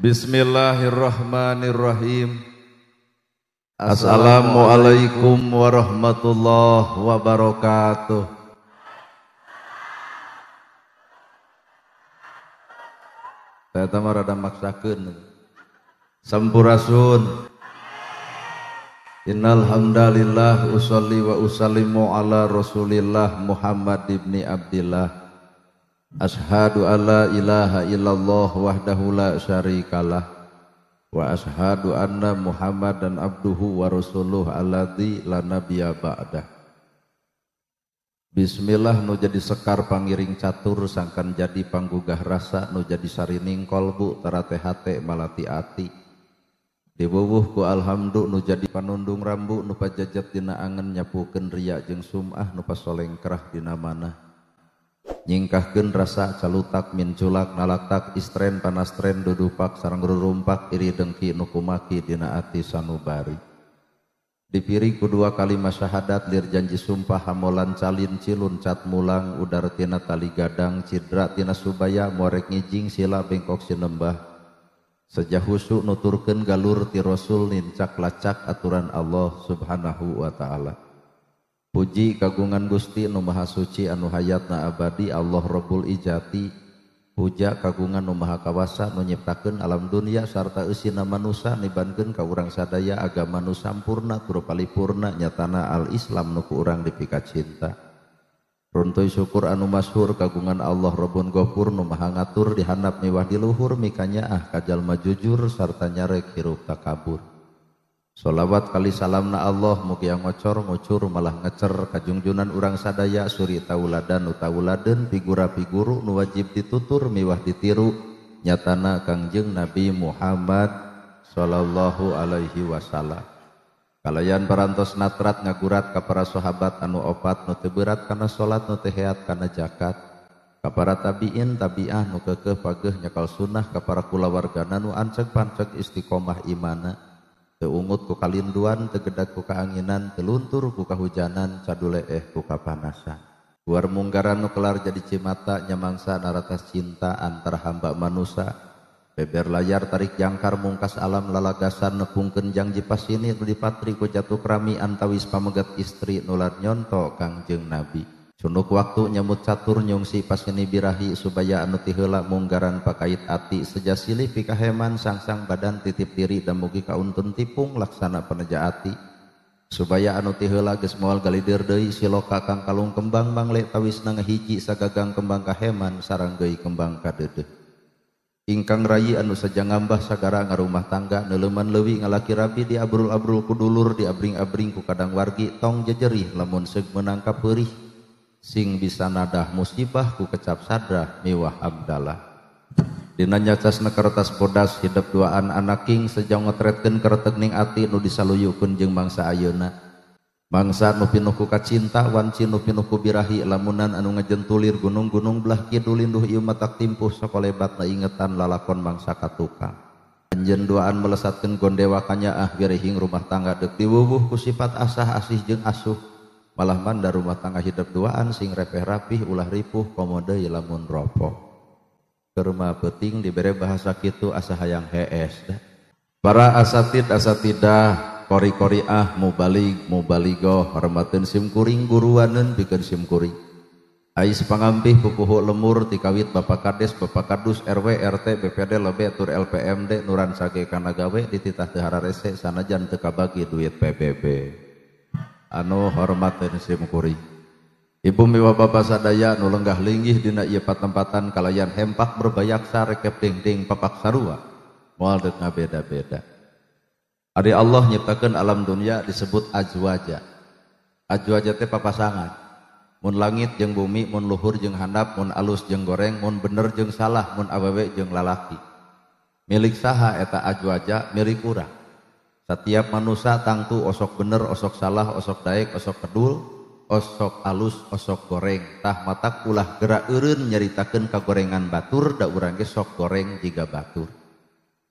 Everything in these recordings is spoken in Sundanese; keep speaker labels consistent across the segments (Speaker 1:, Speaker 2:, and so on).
Speaker 1: Bismillahirrahmanirrahim. Assalamualaikum warahmatullahi wabarakatuh. Saya tamah rada maksakeun. Sampurasun. Innal hamdalillah usolli wa usallimu ala Rasulillah Muhammad ibni Abdillah. Ashhadu alla ilaha illallah wahdahu la syarikalah wa ashhadu anna Muhammadan abduhu wa rasuluh alladzi la nabiyya ba'dah. Bismillah nu jadi sekar pangiring catur sangkan jadi panggugah rasa nu jadi sarining kolbu tarate hate malati ati. Diwuwuh ku alhamdu nu jadi panundung rambu nu pajajat dina angen nyapukeun riya jeung sum'ah nu pasolengkrah dina manah. Nyingkahkeun rasa calutak minculak nalaktak istren panastren dudupak sareng rurumpak iri dengki nu kumaki dina ati sanubari. Dipiring ku dua kalimat syahadat lir janji sumpah hamolan calin cilun cat mulang udar tina tali gadang cidra tina subaya morek ngijing sila bengkok sinembah. Sejah husu nuturkeun galur ti Rasul nincak lacak aturan Allah Subhanahu wa ta'ala. Puji kagungan Gusti nu Maha Suci anu hayatna abadi Allah Rabbul Ijati. Puja kagungan nu Maha Kawasa nu nyiptakeun alam dunia sarta eusina manusa nibankeun ka urang sadaya agama nu sampurna tur palipurna nyatana al-Islam nu ku urang dipikacinta. Runtuy syukur anu masyhur kagungan Allah Rabbun Ghafur nu Maha ngatur dihandap miwah di luhur mikanyaah ka jalma jujur sarta nyarek hirup takabur. Sholawat kali salamna Allah mugia ngocor ngucur malah ngecer kajungjunan urang sadaya suri tauladan nu tauladeun figura figuru nu wajib ditutur miwah ditiru nyatana Kangjeng Nabi Muhammad sallallahu alaihi wasallam. Kalayan parantos natrat ngagurat ka para sahabat anu opat nu teu berat kana salat nu teu heat kana zakat ka para tabiin tabiah nu keukeuh pageuh nyakal sunnah ka para kulawargana nu anceg panceg istiqomah imana. Teu ungut ku kalinduan, teu gedag ku kaanginan, teu luntur ku kahujanan, caduleeh ku kapanasan. Guar munggaran nu kelar jadi cimata, nyamangsa naratas cinta antar hamba manusa. Beber layar tarik jangkar mungkas alam lalagasan nepungkeun jangji pasini nu dipatri ku jatuh krami antawis pamegat istri nular nyonto Kangjeng Nabi. Cunuk waktu nyamut catur nyungsi pasini birahi supaya anu ti heula munggaran pakait ati seja silih pikaheman sangsang badan titip diri dan mugi kauntun tipung laksana peneja ati supaya anu ti heula geus moal galidir deui siloka kang kalung kembang mangle tawisna ngahiji sagagang kembang kaheman sareng deui kembang kadeudeuh. Ingkang rayi anu saja ngambah sagara ngarumah tangga neuleuman leuwi ngalaki rabi diabrul-abrul ku dulur diabring-abring ku kadang wargi tong jejerih lamun seug meunang kapeurih sing bisa nadah musibah ku kecap sadrah miwah abdalah. Dina nyacasna kertas bodas hidup duaan anaking sejauh ngetretkeun kereteg ning ati nu disaluyukeun jeung mangsa ayeuna. Mangsa nu pinuh ku kacinta wanci nu pinuh ku birahi lamunan anu ngajentulir gunung-gunung belah kidul linduh ieu matak timpuh sakolebatna ingetan lalakon mangsa katukang. Anjeun duaan melesatkeun gondewa kanyaah wirihing rumah tangga deuk diwuwuh ku sifat asah asih jeung asuh. Malah manda rumah tangga hidup duaan sing repeh rapih ulah ripuh komo deui lamun ropok. Keur mah peuting dibere bahasa kitu asa hayang hees. Para asatid asatidah kori-koriah mubalig mubaligoh hormateun sim kuring guruaneun pikeun sim kuring. Ais pangampih pupuhu lemur tikawit Bapak Kades, Bapak Kadus, RW, RT, BPD, LB, tur LPMD nuran sage kana gawe dititah teu hararese sanajan teu kabagi duit PBB. Anu hormateun sim kuring. Ibu miwa bapa sadaya nu lenggah linggih dina ieu patempatan kalayan hempak berbayaksa rekep dingding papak sarua moal deuk ngabeda-beda. Ari Allah nyiptakeun alam dunia disebut azwaja. Azwaja teh papasangan. Mun langit jeung bumi, mun luhur jeung handap, mun alus jeung goreng, mun bener jeung salah, mun awewe jeung lalaki. Milik saha eta azwaja? Milik urang. Setiap manusia tangtu osok bener, osok salah, osok daek, osok kedul, osok alus, osok goreng. Tah matak ulah gerak eureun nyaritakeun kagorengan batur da urang ge sok goreng jiga batur.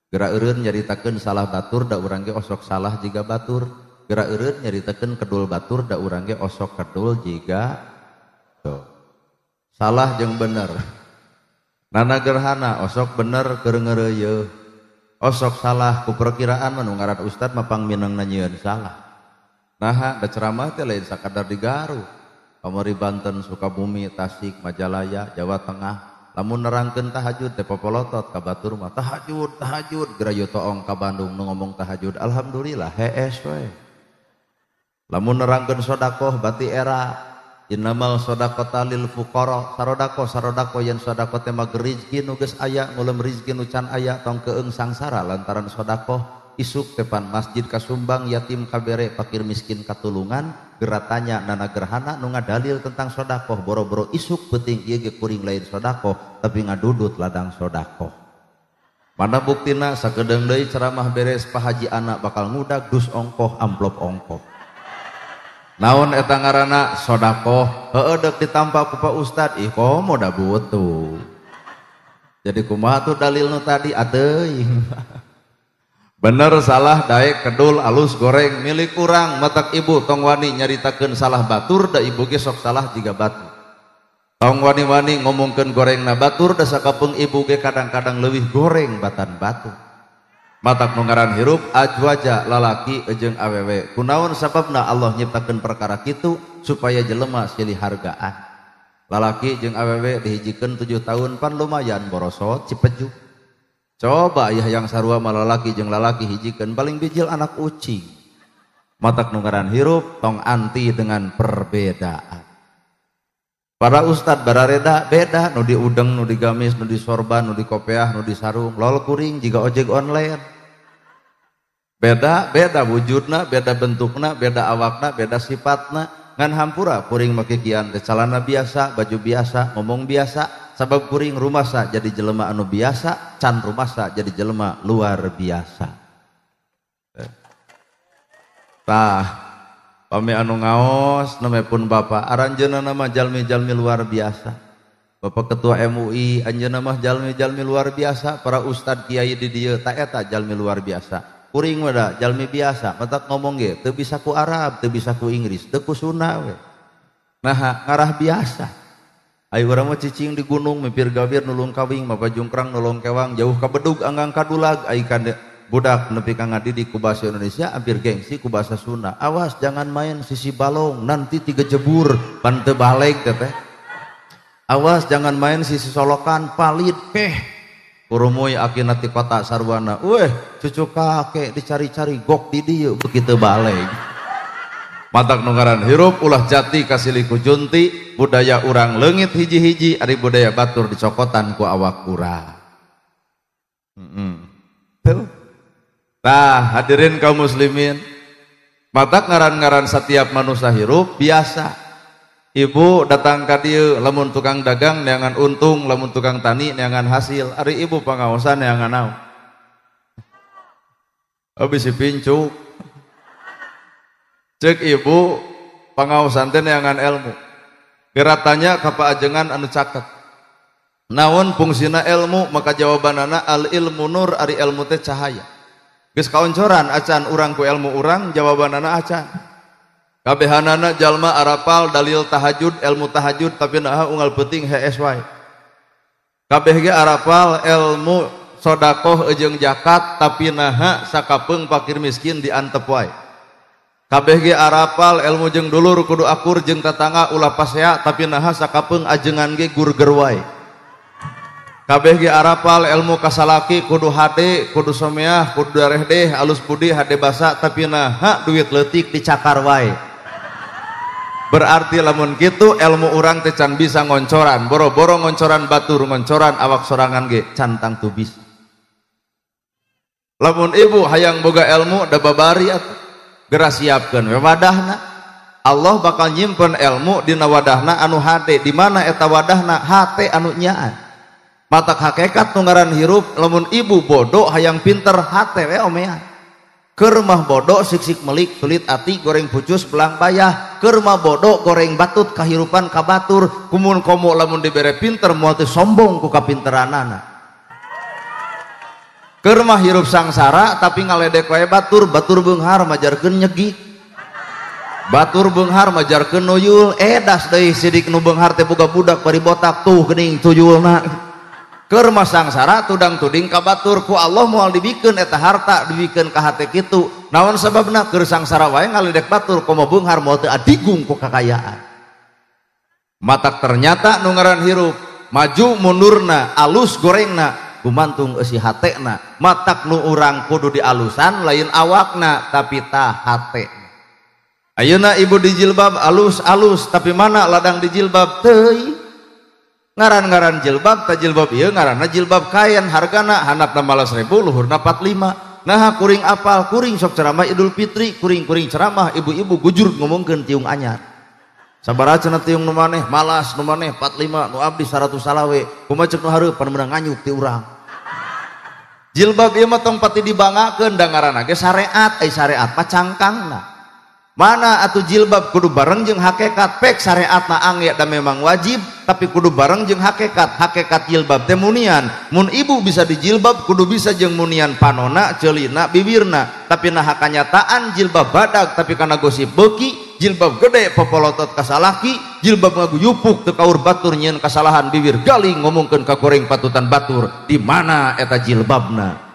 Speaker 1: Gerak eureun nyaritakeun salah batur da urang ge osok salah jiga batur. Gerak eureun nyaritakeun kedul batur da urang ge osok kedul jiga tuh. Salah jeung bener. Nana gerhana osok bener keur ngeureuyeuh. Osok salah ku perkiraan mah nu ngaran ustad mah pangminangna nyieun salah. Naha da ceramah teh lain sakadar di Garut. Kamari Banten, Sukabumi, Tasik, Majalaya, Jawa Tengah. Lamun nerangkeun tahajud teh popolotot ka batur mah tahajud, tahajud gerayo toong ka Bandung nu ngomong tahajud. Alhamdulillah hees we. Lamun nerangkeun sedekah bati era innamal shadaqata lil fuqara, sarodako sarodako yen sedekah teh mah rizki nu geus aya ngulem rizki nu can aya tong keung sangsara lantaran sedekah isuk tepan masjid kasumbang yatim kabere fakir miskin katulungan geratanya nana gerhana nu ngadalil tentang sedekah boro-boro isuk penting ieu ge kuring lain sedekah tapi ngadudut ladang sedekah. Mana buktina sakedeung deui ceramah beres Pak Haji anak bakal ngudag dus ongkoh amplop ongkoh. Naon eta ngaranna sedekah heueuh deuk ditampa ku Pak Ustad ih komo da butuh. Jadi kumaha tuh dalil nu tadi ateuing. Bener salah daek kedul alus goreng milik urang matak ibu tong wani nyaritakeun salah batur da ibu ge sok salah jiga batu. Tong wani-wani ngomongkeun gorengna batur da sakapeung ibu ge kadang-kadang leuwih goreng batan batu. Matak nu ngaran hirup ajwaja lalaki jeung awewe. Kunaon sababna Allah nyiptakeun perkara kitu supaya jelema silih hargaan. Lalaki jeung awewe dihijikeun 7 tahun pan lumayan borosot cipeju. Coba ayah yang sarua mah lalaki jeung lalaki hijikeun paling bijil anak ucing. Matak nu ngaran hirup tong anti dengan perbedaan. Para ustad barareda beda nu di udeng, nu di gamis, nu di sorban, nu di kopeah, nu di sarung, lol kuring jiga ojek online. Beda, beda wujudna, beda bentukna, beda awakna, beda sifatna. Ngan hampura kuring make kian teh calana biasa, baju biasa, ngomong biasa, sabab kuring rumasa jadi jelema anu biasa, can rumasa jadi jelema luar biasa. Tah pami anu ngaos name pun bapak aranjeunna mah jalmi-jalmi luar biasa. Bapak Ketua MUI anjeunna mah jalmi-jalmi luar biasa, para ustad kiai di dieu ta eta jalmi luar biasa. Kuring mah da jalmi biasa, matak ngomong ge teu bisa ku Arab, teu bisa ku Inggris, teu ku Sunda we. Nah, ngarah biasa. Ayo urang mah cicing di gunung mipir gawir nulung kawing, mapa jungkrang nulung kewang, jauh ka bedug anggang kadulag ai kande budak nepi ka ngadidik ku bahasa Indonesia hampir gengsi ku bahasa Sunda. Awas jangan main sisi balong nanti tiga jebur pan teu balik teh. Awas jangan main sisi solokan palit keh. Kurumuy akina ti kota sarwana. Weh, cucu kakek dicari-cari gok di dieu begitu balik. Matak nu ngaran hirup ulah jati kasilih ku junti, budaya urang leungit hiji-hiji ari budaya batur dicokotan ku awak urang. Tuh. Nah, hadirin kaum muslimin, matak ngaran-ngaran setiap manusia hirup biasa. Ibu datang ka dieu lamun tukang dagang neangan untung, lamun tukang tani neangan hasil, ari ibu pangaosan neangan naon. Oh bisi pincuk. Cek ibu pangaosan teh neangan ilmu. Geura tanya ka paajengan anu caket. Naon fungsina ilmu? Maka jawabanana al ilmu nur, ari ilmu teh cahaya. Geus kaoncoran acan urang ku ilmu urang, jawabanana acan. Kabehanana jalma arapal dalil tahajud, ilmu tahajud tapi naha unggal peuting hees wae. Kabeh ge arapal ilmu sodakoh jeung zakat tapi naha sakapeung fakir miskin diantep wae. Kabeh ge arapal ilmu jeung dulur kudu akur jeung tatangga ulah pasea tapi naha sakapeung ajengan ge gurger wae. Kabeh ge arapal ilmu kasalaki kudu hade, kudu someah, kudu darehdeh, alus budi, hade basa tapi naha duit leutik dicakar wae. Berarti lamun kitu ilmu urang teh can bisa ngoncoran, boro-boro ngoncoran batur, ngoncoran awak sorangan ge can tangtu bisa. Lamun ibu hayang boga ilmu da babari atuh, geura siapkeun we wadahna. Allah bakal nyimpen ilmu dina wadahna anu hade, di mana eta wadahna hate anu nyaan. Matak hakikat nu ngaran hirup lamun ibu bodoh hayang pinter hate we omean. Keur mah bodoh sik-sik melik sulit ati goreng pucus belang payah. Keur mah bodoh goreng batut kahirupan kabatur. Kumun komo lamun dibere pinter moal teu sombong ku kapinteranana. Keur mah hirup sangsara tapi ngaledek wae batur, batur beunghar majarkeun nyegi. Batur beunghar majarkeun nuyul, edas deui sidik nu beunghar teh boga budak bari botak tuh geuning tuyulna. Keur masangsara tudang tuding ka batur ku Allah moal dibikeun eta harta dibikeun ka hate kitu. Naon sababna keur sangsara wae ngaledek batur komo beunghar moal teu adigung ku kakayaan. Matak ternyata nu ngaran hirup maju mundurna alus gorengna gumantung eusi hatena. Matak nu urang kudu dialusan lain awakna tapi ta hate. Ayeuna ibu di jilbab alus-alus tapi mana ladang di jilbab teuing. Ngaran-ngaran jilbab ta jilbab ieu ngaranna jilbab kain hargana handapna 15.000 luhurna 45. Nah kuring apal kuring sok ceramah Idul Fitri kuring-kuring ceramah ibu-ibu gujur ngomongkeun tiung anyar. Sabaraha cenah tiung nu maneh malas nu maneh 45 nu abdi 100 salawe kumaha ceuk nu hareup pan meunang nganyuk ti urang. Jilbab ieu mah tong pati dibanggakeun da ngaranna ge syariat ai syariat mah cangkangna. Mana atuh jilbab kudu bareng jeung hakikat pek syariatna angge da memang wajib tapi kudu bareng jeung hakikat. Hakikat jilbab teh munian. Mun ibu bisa dijilbab kudu bisa jeung munian panona ceulina bibirna. Tapi nah kanyataan jilbab badag tapi kana gosip beuki, jilbab gede popolotot ka salaki, jilbab ngaguyupuk teu kaur batur nyieun kasalahan bibir galing ngomongkeun ka goreng patutan batur. Di mana eta jilbabna?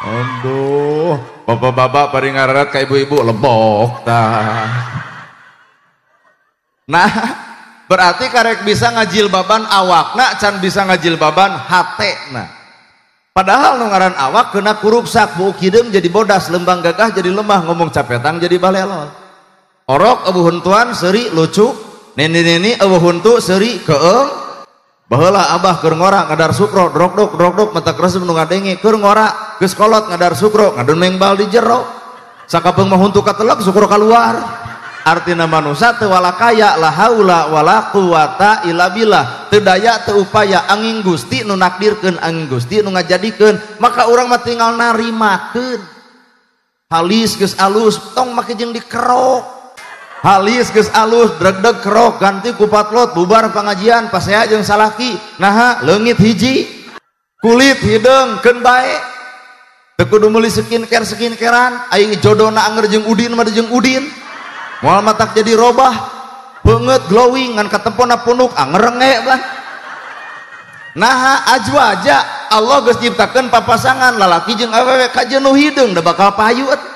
Speaker 1: Aduh, bapak-bapak bari ngararat ka ibu-ibu lebok tah. Nah, berarti karek bisa ngajilbaban awakna can bisa ngajilbaban hatena. Padahal nu ngaran awak kena kuruksak buuk hideung jadi bodas, lembang gagah jadi lemah, ngomong capetang jadi balelol. Orok eueuh huntuan seuri lucu, nini-nini eueuh huntu seuri keung. Baheula abah keur ngora ngadar sukro drok-dok drok-dok mata keresep nu ngadenge keur ngora geus kolot ngadar sukro ngadon mengbal di jero sakapeung mah huntu katelek sukro kaluar. Artina manusia teu walakaya la haula wala quwata illa billah, teu daya teu upaya angin Gusti nu nakdirkeun angin Gusti nu ngajadikeun, maka urang mah tinggal narimakeun. Halis geus alus tong make jeung dikerok. Halis geus alus dregdeg kerok ganti ku patlot bubar pengajian pasea jeung salaki naha leungit hiji kulit hideung keun bae teu kudu meuli skincare skincarean aing jodona anger jeung udin mah jeung udin moal matak jadi robah beungeut glowing ngan katempona punuk anger renge bah. Naha ajwaja Allah geus nyiptakeun papasangan lalaki jeung awewe kajeun nu hideung da bakal payu atuh.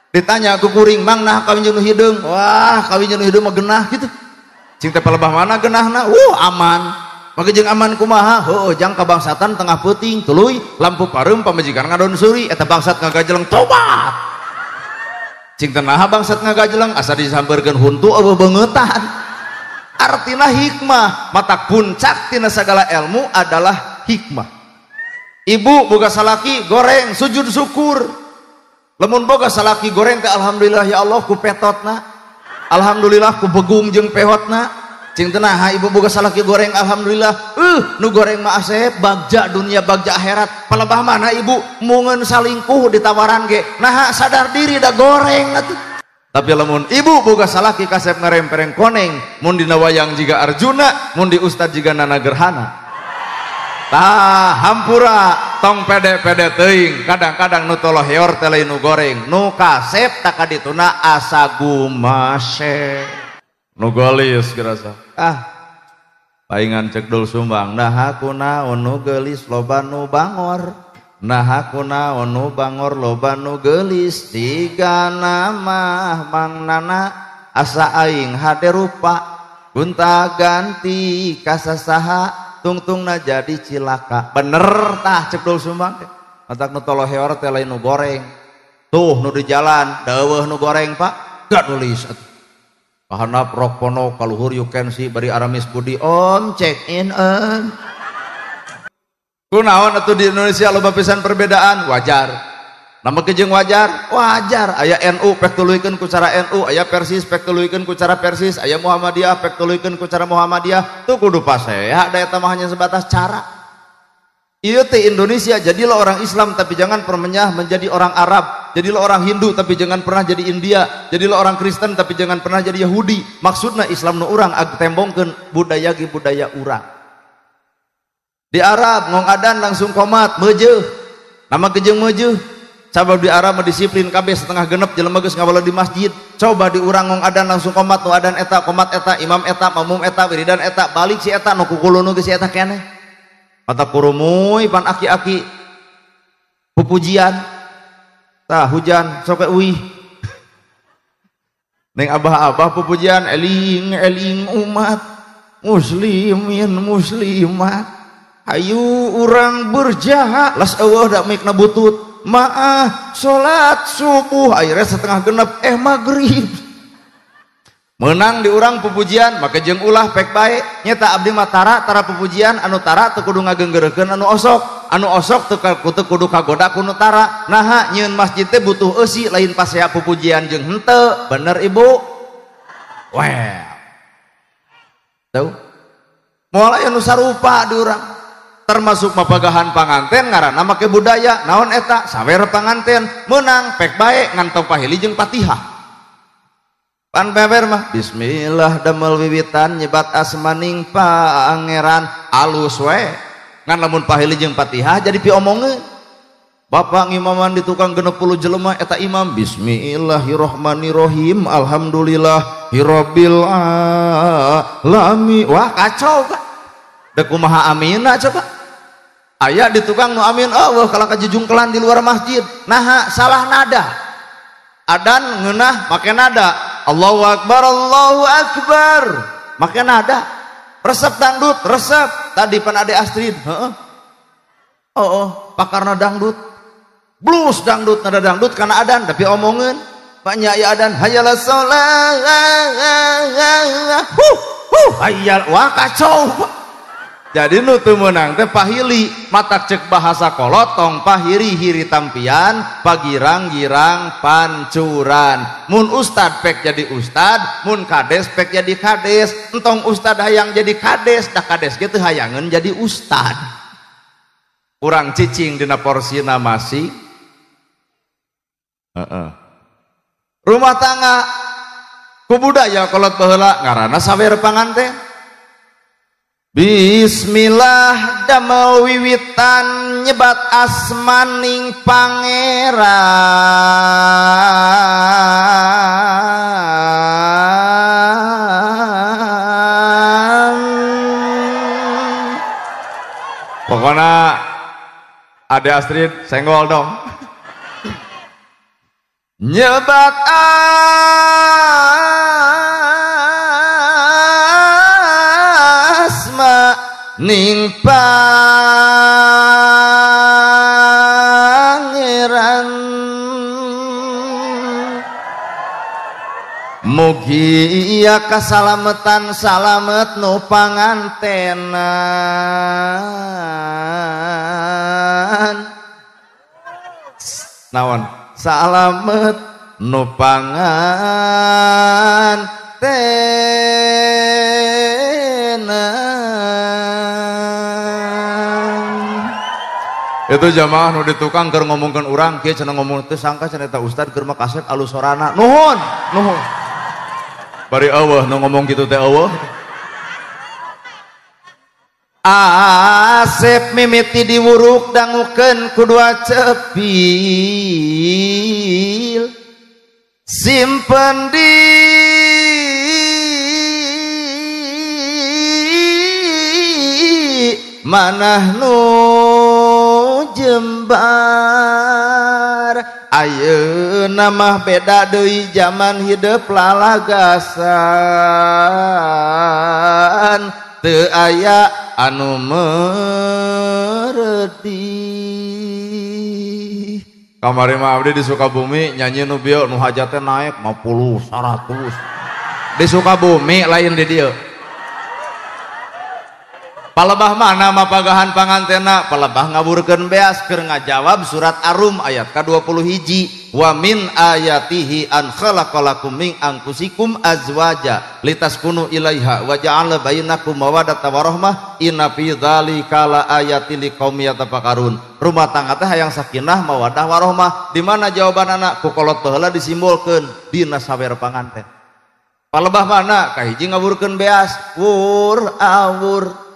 Speaker 1: Ditanya aku kuring mang nah kawin jeung nu hideung, wah kawin jeung nu hideung mah genah gitu cing teh palebah mana genahna, aman make jeung aman kumaha heueuh jang kabangsatan tengah peuting tuluy lampu pareum pamajikan ngadon seuri eta bangsat ngagajeleng tobat cing teh naha bangsat ngagajeleng asa disampeurkeun huntu eueuh beungeutan. Artina hikmah, mata puncak tina sagala ilmu adalah hikmah. Ibu boga salaki goreng sujud syukur. Lamun boga salaki goreng teh alhamdulillah ya Allah ku petotna, alhamdulillah ku begung jeung pehotna. Cing teh naha ibu boga salaki goreng alhamdulillah, nu goreng mah asep bagja dunia bagja akhirat. Palebah mana ibu mungeun salingkuh ditawaran ge naha sadar diri da goreng atuh. Tapi lamun ibu boga salaki kasep ngarempereng koneng, mun dina wayang jiga Arjuna, mun di ustad jiga Nana Gerhana. Tah hampura tong pede-pede teuing, kadang-kadang nu toloheor teh lain nu goreng, nu kasep tak kadituna asa gumase. Nu geulis gerasa. Ah. Paingan cek Dul Sumbang, naha kunaon nu geulis loba nu bangor. Naha kunaon nu bangor loba nu geulis, sigana mah Mang Nana asa aing hade rupa, gonta ganti kasasaha tungtungna jadi cilaka. Bener tah cek Dul Sumbang teh. Matak nu toloheor teh lain nu goreng. Tuh nu di jalan deueuh nu goreng Pak, gak nulis atuh. Kahanap rok pono kaluhur you can see bari Aramis Budi om check in om. Kunaon atuh di Indonesia loba pisan perbedaan, wajar. Nama kejeng wajar, wajar. Aya NU pek tuluykeun ku cara NU, aya Persis pek tuluykeun ku cara Persis, aya Muhammadiyah pek tuluykeun ku cara Muhammadiyah. Tuh kudu pasea da eta mah hanya sebatas cara. Ieu teh Indonesia, jadilah orang Islam tapi jangan pernah menjadi orang Arab, jadilah orang Hindu tapi jangan pernah jadi India, jadilah orang Kristen tapi jangan pernah jadi Yahudi. Maksudna Islam nu urang ag tembongkeun budaya ge budaya urang. Di Arab ngong adan langsung komat meujeuh. Nama kejeng meujeuh. Sabab di Arab mah disiplin kabeh setengah genep jelema geus ngawala di masjid. Coba di urang ngong adan langsung komat nu adan eta, komat eta, imam eta, makmum eta, wiridan eta, balik si eta nu kukulunu geus si eta keneh. Mata kurumuy pan aki-aki pupujian. Tah hujan sok we uih. Neng abah-abah pupujian eling-eling umat muslimin muslimat. Hayu urang berjahat las eueuh da mikna butut. Maah salat subuh akhirnya setengah genep maghrib menang di urang pupujian make jeung ulah pek bae nyeta abdi mah tara tara pupujian anu tara teu kudu ngagenggereukeun anu osok teu kudu kagoda ku nu tara naha nyieun masjid teh butuh eusi lain pasea pupujian jeung henteu bener ibu well tahu moal aya nu sarupa di urang termasuk mapagahan panganten ngaranna make budaya naon eta sawer panganten meunang pek bae ngan tong pahili jeung Fatihah pan beber mah bismillah damel wiwitan nyebat asmaning pangeran alus we ngan lamun pahili jeung Fatihah jadi piomongeun bapak ngimaman di tukang 60 jelema eta imam bismillahirrahmanirrahim alhamdulillahirabbil alamin wah kacau Pak dek kumaha amina coba aya di tukang nu amin oh kalau kajujungkelan di luar masjid naha salah nada adan ngeunah make nada Allahu akbar make nada resep dangdut resep tadi pan ade Astrid heeh oh pakarna dangdut blues dangdut nada dangdut kana adan tapi omongeun banyak ya adan hayalah sholat huh huh hayal wah kacau. Jadi nu teu meunang teh pahili matak cek bahasa kolot tong pahiri hiri tampian pagirang-girang pancuran mun ustad pek jadi ustad mun kades pek jadi kades entong ustad hayang jadi kades dah kades ge teu hayangeun jadi ustad kurang cicing dina porsina masih rumah tangga ku budaya kolot baheula ngaranna sawer panganten. Bismillah damel wiwitan nyebat asmaning pangeran pokoknya Ade Astrid senggol dong nyebat asma ning pangeran mugi ia kasalametan salamet nu pangantenan naon salamet nu pangantenan. Itu jamaah nu di tukang keur ngomongkeun urang kieu cenah ngomong teu sangka cenah eta ustad keur mah kasep alus sorana nuhun nuhun bari eueuh nu ngomong kitu teh eueuh. Asep mimiti diwuruk dangukeun ku dua cepil simpen di manah nu jembar ayeuna mah beda deui zaman hidep lalagasan teu aya anu meredi. Kamari mah abdi di Sukabumi nyanyi nu bieu nu hajatna naik 50 100 di Sukabumi lain di dieu. Palebah mana mapagahan pangantena palebah ngaburkeun beas keur ngajawab surat Ar-Rum ayat ka-21 wa min ayatihi an khalaqalakum min anfusikum azwaja litaskunu ilaiha wa ja'ala bainakum mawaddatan warahmah inna fi dzalika laayatin liqaumin yatafakkarun. Rumah tangga teh hayang sakinah mawaddah warahmah. Di mana jawabanana ku kolot baheula disimbolkeun dina sawer panganten. Palebah mana kahiji ngaburkeun beas wur awur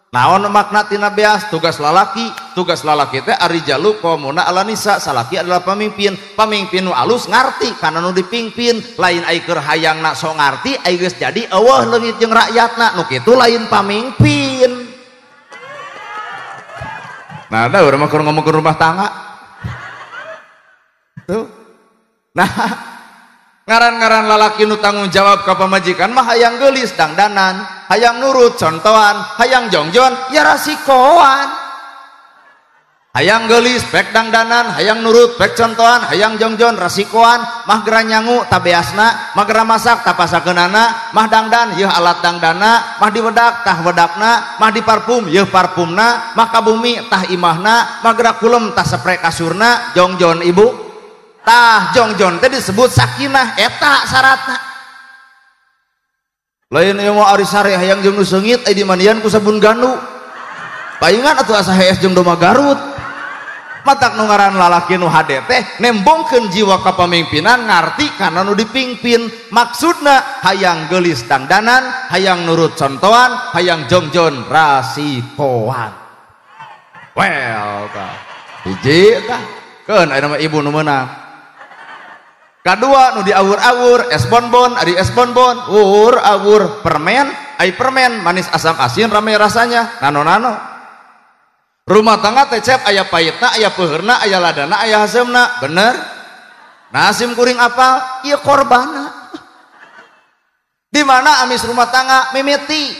Speaker 1: Naon makna tina beas? Tugas lalaki teh arijalu qawmuna ala nisa, salaki adalah pemimpin. Pemimpin nu alus ngarti kana nu dipimpin, lain ai keur hayangna sok ngarti ai geus jadi eueuh leungit jeung rakyatna, nu kitu lain pamimpin. Nah, da urang mah keur ngomongkeun rumah tangga. Tuh. Nah, ngaran-ngaran lalaki nu tanggung jawab ka pamajikan mah hayang geulis dangdanan, hayang nurut contohan, hayang jongjon ya rasikoan. Hayang geulis pek dangdanan, hayang nurut pek contohan, hayang jongjon rasikoan, mah gera nyangu tabeasna, mah gera masak tapasakeunana, mah dangdan yeuh alat dangdana, mah diwedak tah wedakna, mah diparfum yeuh parfumna, mah kabumi tah imahna, mah gera kulem tah sepre kasurna, jongjon ibu. Tah jongjon teh disebut sakinah, eta syaratna. Lain ieu mah ari sare hayang jeung nu seungit ai dimandian ku sabun gandu. Paingan atuh asa hees jeung domba Garut. Matak nu ngaran lalaki nu hade teh nembongkeun jiwa kapamimpinan ngarti kana nu dipimpin. Maksudna hayang geulis dangdanan, hayang nurut contohan, hayang jongjon rasikoan. Well tah. Hiji tah. Keun aya mah ibu nu meunang. Kadua nu diawur-awur es bonbon, ari es bonbon, wur awur permen, ai permen manis asam asin rame rasanya, nano-nano. Rumah tangga teh cep aya pahitna, aya peuheurna, aya ladana, aya haseumna, bener? Nah sim kuring apal, ieu korbana. Di mana amis rumah tangga mimiti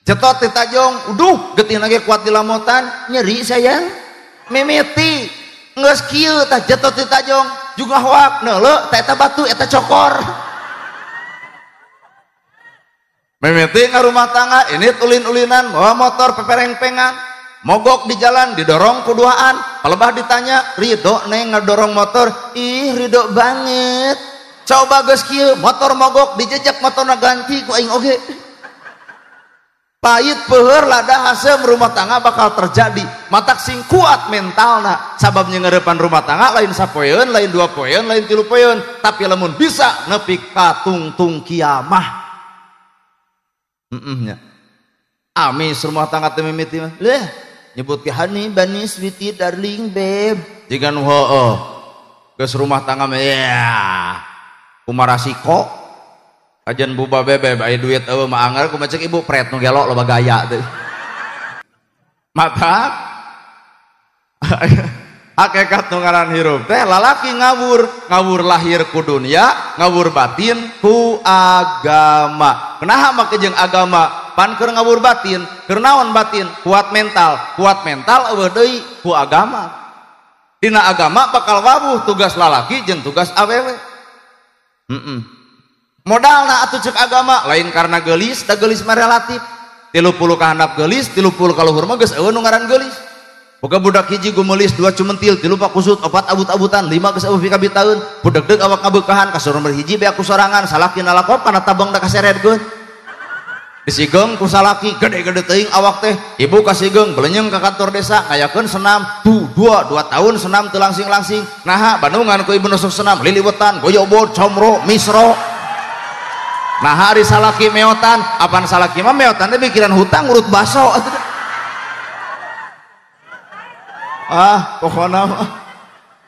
Speaker 1: jetot ti tajong, uduh getihna ge kuat di lamotan, nyeri sayang. Mimiti geus kieu tah jetot ti tajong juga hoak neuleuh tah eta batu eta cokor. Mimiti ngarumah tangga ini ulin-ulinan bawa motor pepereng-pengan mogok di jalan didorong kuduaan, palebah ditanya ridho neng ngedorong motor, ih ridho banget. Coba geus kieu motor mogok dijejak motorna ganti ku aing oge. Pahit peuheur lada haseum rumah tangga bakal terjadi. Matak sing kuat mentalna, sabab nyeurepan rumah tangga lain sapoeun, lain dua poeun, lain tilu poeun, tapi lamun bisa nepi ka tungtung kiamah. Nya. Amis rumah tangga teh mimiti mah. Leh, nyebut ke honey, bunny, sweetie, darling, babe. Jiga nu heueuh. Geus rumah tangga mah ya. Kumaha rasiko? Kajian buba bebeb aya duit eueuh mah anggar kumaha cek ibu pret nu gelo loba gaya teh. Mata hakikat nu ngaran hirup teh lalaki ngawur, ngawur lahir ku dunia, ngawur batin ku agama. Kunaha make jeung agama? Pan keur ngawur batin, keur naon batin? Kuat mental eueuh deui ku agama. Dina agama bakal wawuh tugas lalaki jeung tugas awewe. Modalna atuh cek agama lain karena geulis, da geulis mah relatif. 30 ka handap geulis, 30 ka luhur mah geus eueuh nu ngaran geulis. Boga budak hiji gumelis, dua cumentil, tilu pakusut, opat abut-abutan, lima geus eueuh pikabitaeun, budegdeg awak ngabeukahan, kasur nomor hiji beak ku sorangan, salaki nalakop kana tabang da kaseredkeun. Disigeng ku salaki gede-gede teuing awak teh, ibu kasigeng belenyeng ka kantor desa ngayakeun senam, tuh 2 tahun senam teu langsing-langsing. Naha bandungan ku ibu nusuk senam, liliwetan, goyobod, comro, misro. Nah hari salaki meotan, apaan salaki mah meotan teh mikiran hutang urut baso. Ah, pokona mah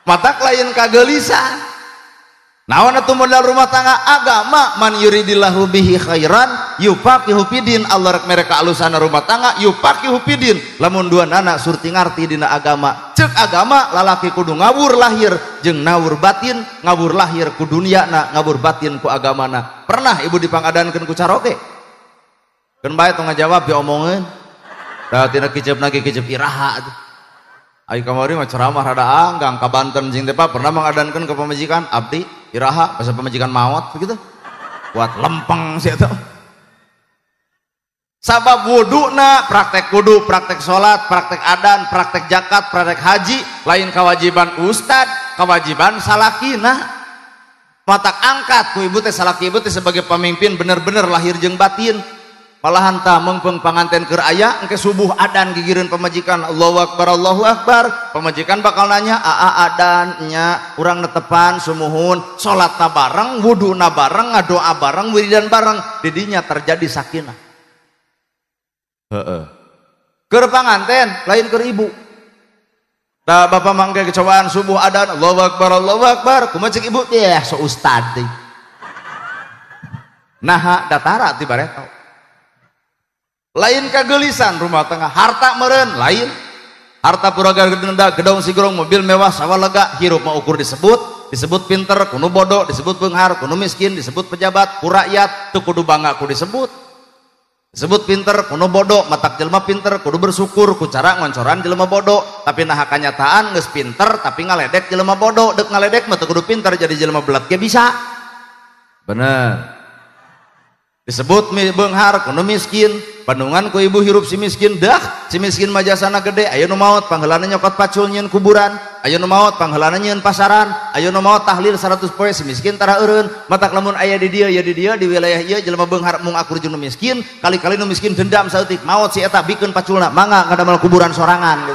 Speaker 1: matak lain kagelisan. Naon atuh modal rumah tangga? Agama. Man yuridillahu bihi khairan yufaqihu fidin. Allah rek mere kaalusan rumah tangga yufaqihu fidin. Lamun dua nana surti ngarti dina agama. Cek agama lalaki kudu ngawur lahir jeung ngawur batin, ngawur lahir ku dunyana, ngawur batin ku agamana. Pernah ibu dipangadankeun ku caroke? Keun bae tong ngajawab diomongeun. Da tina kiceupna ge kiceup iraha atuh. Ai kamari mah ceramah rada anggang ka Banten jeung teh pernah mengadankeun ke pamajikan abdi iraha pasal pamajikan maot begitu. Buat lempeng sih eta. Sabab wuduna, praktek wudu, praktek salat, praktek adan, praktek zakat, praktek haji lain kewajiban ustad, kewajiban salakina. Matak angkat ku ibu teh salaki ibu teh sebagai pemimpin bener-bener lahir jeung batin. Malahan tah meungpeung panganten keur aya engke subuh adan gigireun pamajikan Allahu akbar Allahu akbar, pamajikan bakal nanya aa adan nya urang netepan sumuhun, salatna bareng, wuduna bareng, ngadoa bareng, wiridan bareng, didinya terjadi sakinah. Heeh. Keur panganten lain keur ibu. Tah bapak mangke kecobaan subuh adan Allahu Akbar kumaha cek ibu teh so ustad teh. Naha datara ti bareto. Lain kagelisan rumah tangga harta meureun lain. Harta puraga gedenda gedong sigrong mobil mewah sawah lega hirup mah ukur disebut, disebut pinter kunu bodoh, disebut beunghar kunu miskin, disebut pejabat ku rakyat teu kudu bangga ku disebut. Disebut pinter kuno bodoh, matak jelema pinter kudu bersyukur ku cara ngoncoran jelema bodoh, tapi naha kanyataan geus pinter tapi ngaledek jelema bodoh, deuk ngaledek mah teu kudu pinter jadi jelema belat ge bisa. Bener. Disebut beunghar kuno miskin, bandungan ku ibu hirup si miskin dah, si miskin mah jasana gede, aya nu maot pangheulana nyokot pacul nyieun kuburan, aya nu maot pangheulana nyieun pasaran, aya nu maot tahlil 100 poe si miskin tara eureun, matak lamun aya di dieu ya di dieu di wilayah ieu jelema beunghar mung akur jeung nu miskin, kali-kali nu miskin dendam saeutik maot si eta bikeun paculna mangga ngadamel kuburan sorangan.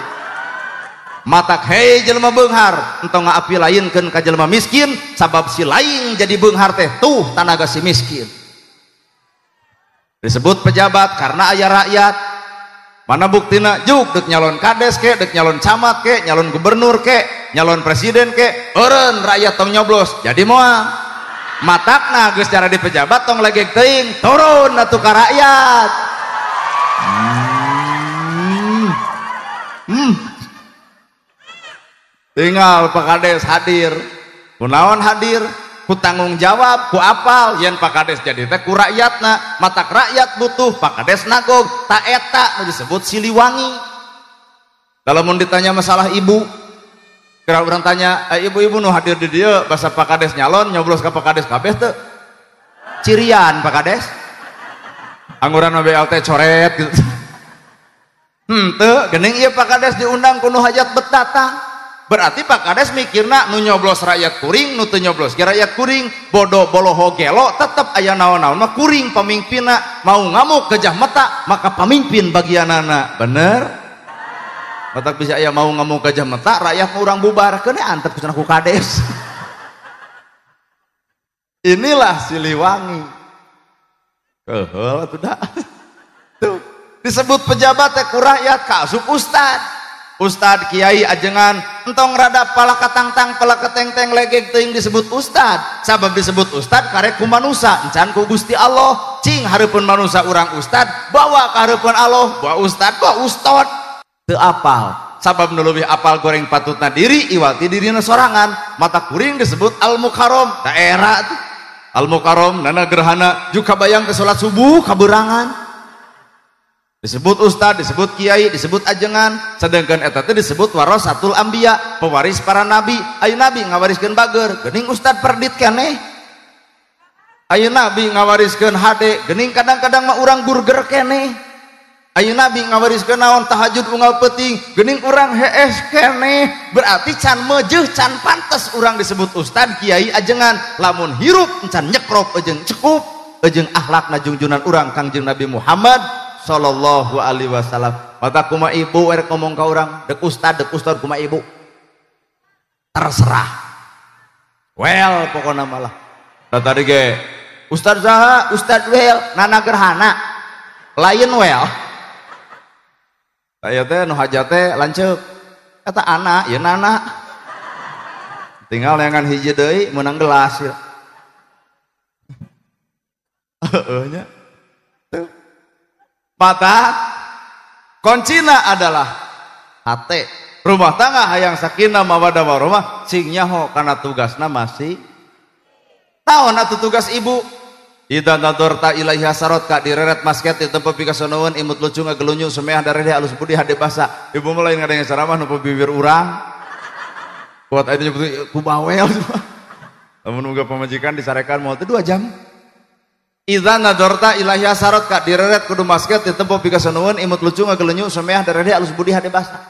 Speaker 1: Matak hei jelema beunghar entong ngaapi lainkeun ka jelema miskin sabab si lain jadi beunghar teh tuh tanaga si miskin. Disebut pejabat karena ayah rakyat. Mana buktina juk dek nyalon kades ke, dek nyalon camat ke, nyalon gubernur ke, nyalon presiden ke, eureun rakyat tong nyoblos jadi moal. Matakna geus cara di pejabat tong legek teuing, turun atuh ka rakyat. Tinggal Pak Kades hadir. Kunaon hadir? Ku tanggung jawab, ku apal yen Pak Kades jadi teh ku rakyatna, matak rakyat butuh Pak Kades nagog, ta eta nu disebut Siliwangi. Lamun ditanya masalah ibu, kira urang tanya, ibu-ibu nu hadir di dieu basa Pak Kades nyalon nyoblos ka Pak Kades kabeh teu? Cirian Pak Kades. Angguran BLT coret gitu. Henteu, geuning ieu Pak Kades diundang ku nu hajat bet datang. Berarti Pak Kades mikirna nu nyoblos rakyat kuring, nu teu nyoblos ge rakyat kuring, bodoh boloho gelo tetep aya naon-naon mah kuring pemimpinna, mau ngamuk gejah mata maka pamimpin bagianana. Bener? Matak bisa aya mau ngamuk gejah mata rakyat mah urang bubar keun antep cenah ku Kades. Inilah Siliwangi. Keheul atuh da. Tuh, disebut pejabat teh ku rakyat kaasup ustad. Ustad kiai ajengan entong rada pala katangtang pala ketengteng legek teuing disebut ustad sabab disebut ustad karek ku manusa encan ku Gusti Allah cing hareupeun manusa urang ustad bawa ka hareupeun Allah bawa ustad bawa ustad teu apal sabab nu leuwih apal goreng patutna diri iwati dirina sorangan mata kuring disebut al mukarrom daerah tuh al mukarrom nana gerhana juga bayang ke salat subuh kaberangan. Disebut ustad, disebut kiai, disebut ajengan, sedangkan eta teh disebut warasatul anbiya, pewaris para nabi. Ayo nabi ngawariskeun bager, geuning ustad perdit keneh. Ayo nabi ngawariskeun hade, geuning kadang-kadang mah urang burger keneh. Ayo nabi ngawariskeun naon tahajud unggal peuting, geuning urang hees keneh. Berarti can meujeuh, can pantes urang disebut ustad, kiai, ajengan. Lamun hirup can nyekrop jeung cekup jeung akhlakna junjunan urang Kangjeng Nabi Muhammad sallallahu alaihi wasallam. Mata kuma ibu erek ngomong ka urang, dek ustad kuma ibu. Terserah. Well pokona malah. Da tadi ge ustad saha? Ustad well, nana gerhana. Lain well. Aya teh nu hajat teh lanceuk. Eta anak, ieu nana. Tinggal neangan hiji deui meunang gelas ieu. Heueuh nya. Mata kuncina adalah hate. Rumah tangga hayang sakinah mawaddah warahmah sing nyaho kana tugasna masih taon atuh tugas ibu. Idza nadorta ilaiha sarot ka direret masket di tempat pikasonoeun imut lucu ngagelunyu semeah darede alus budi hade basa. Ibu mah lain ngadenge ceramah nu bibir urang. Kuat aya nyebut ku bawel. Lamun uga pamajikan disarekan moal teh 2 jam. Idza nadorta ilaiha sarot ka direret kudu masket ditempo pikasanueun imut lucu ngagelenyu semeah darede alus budi hade basa.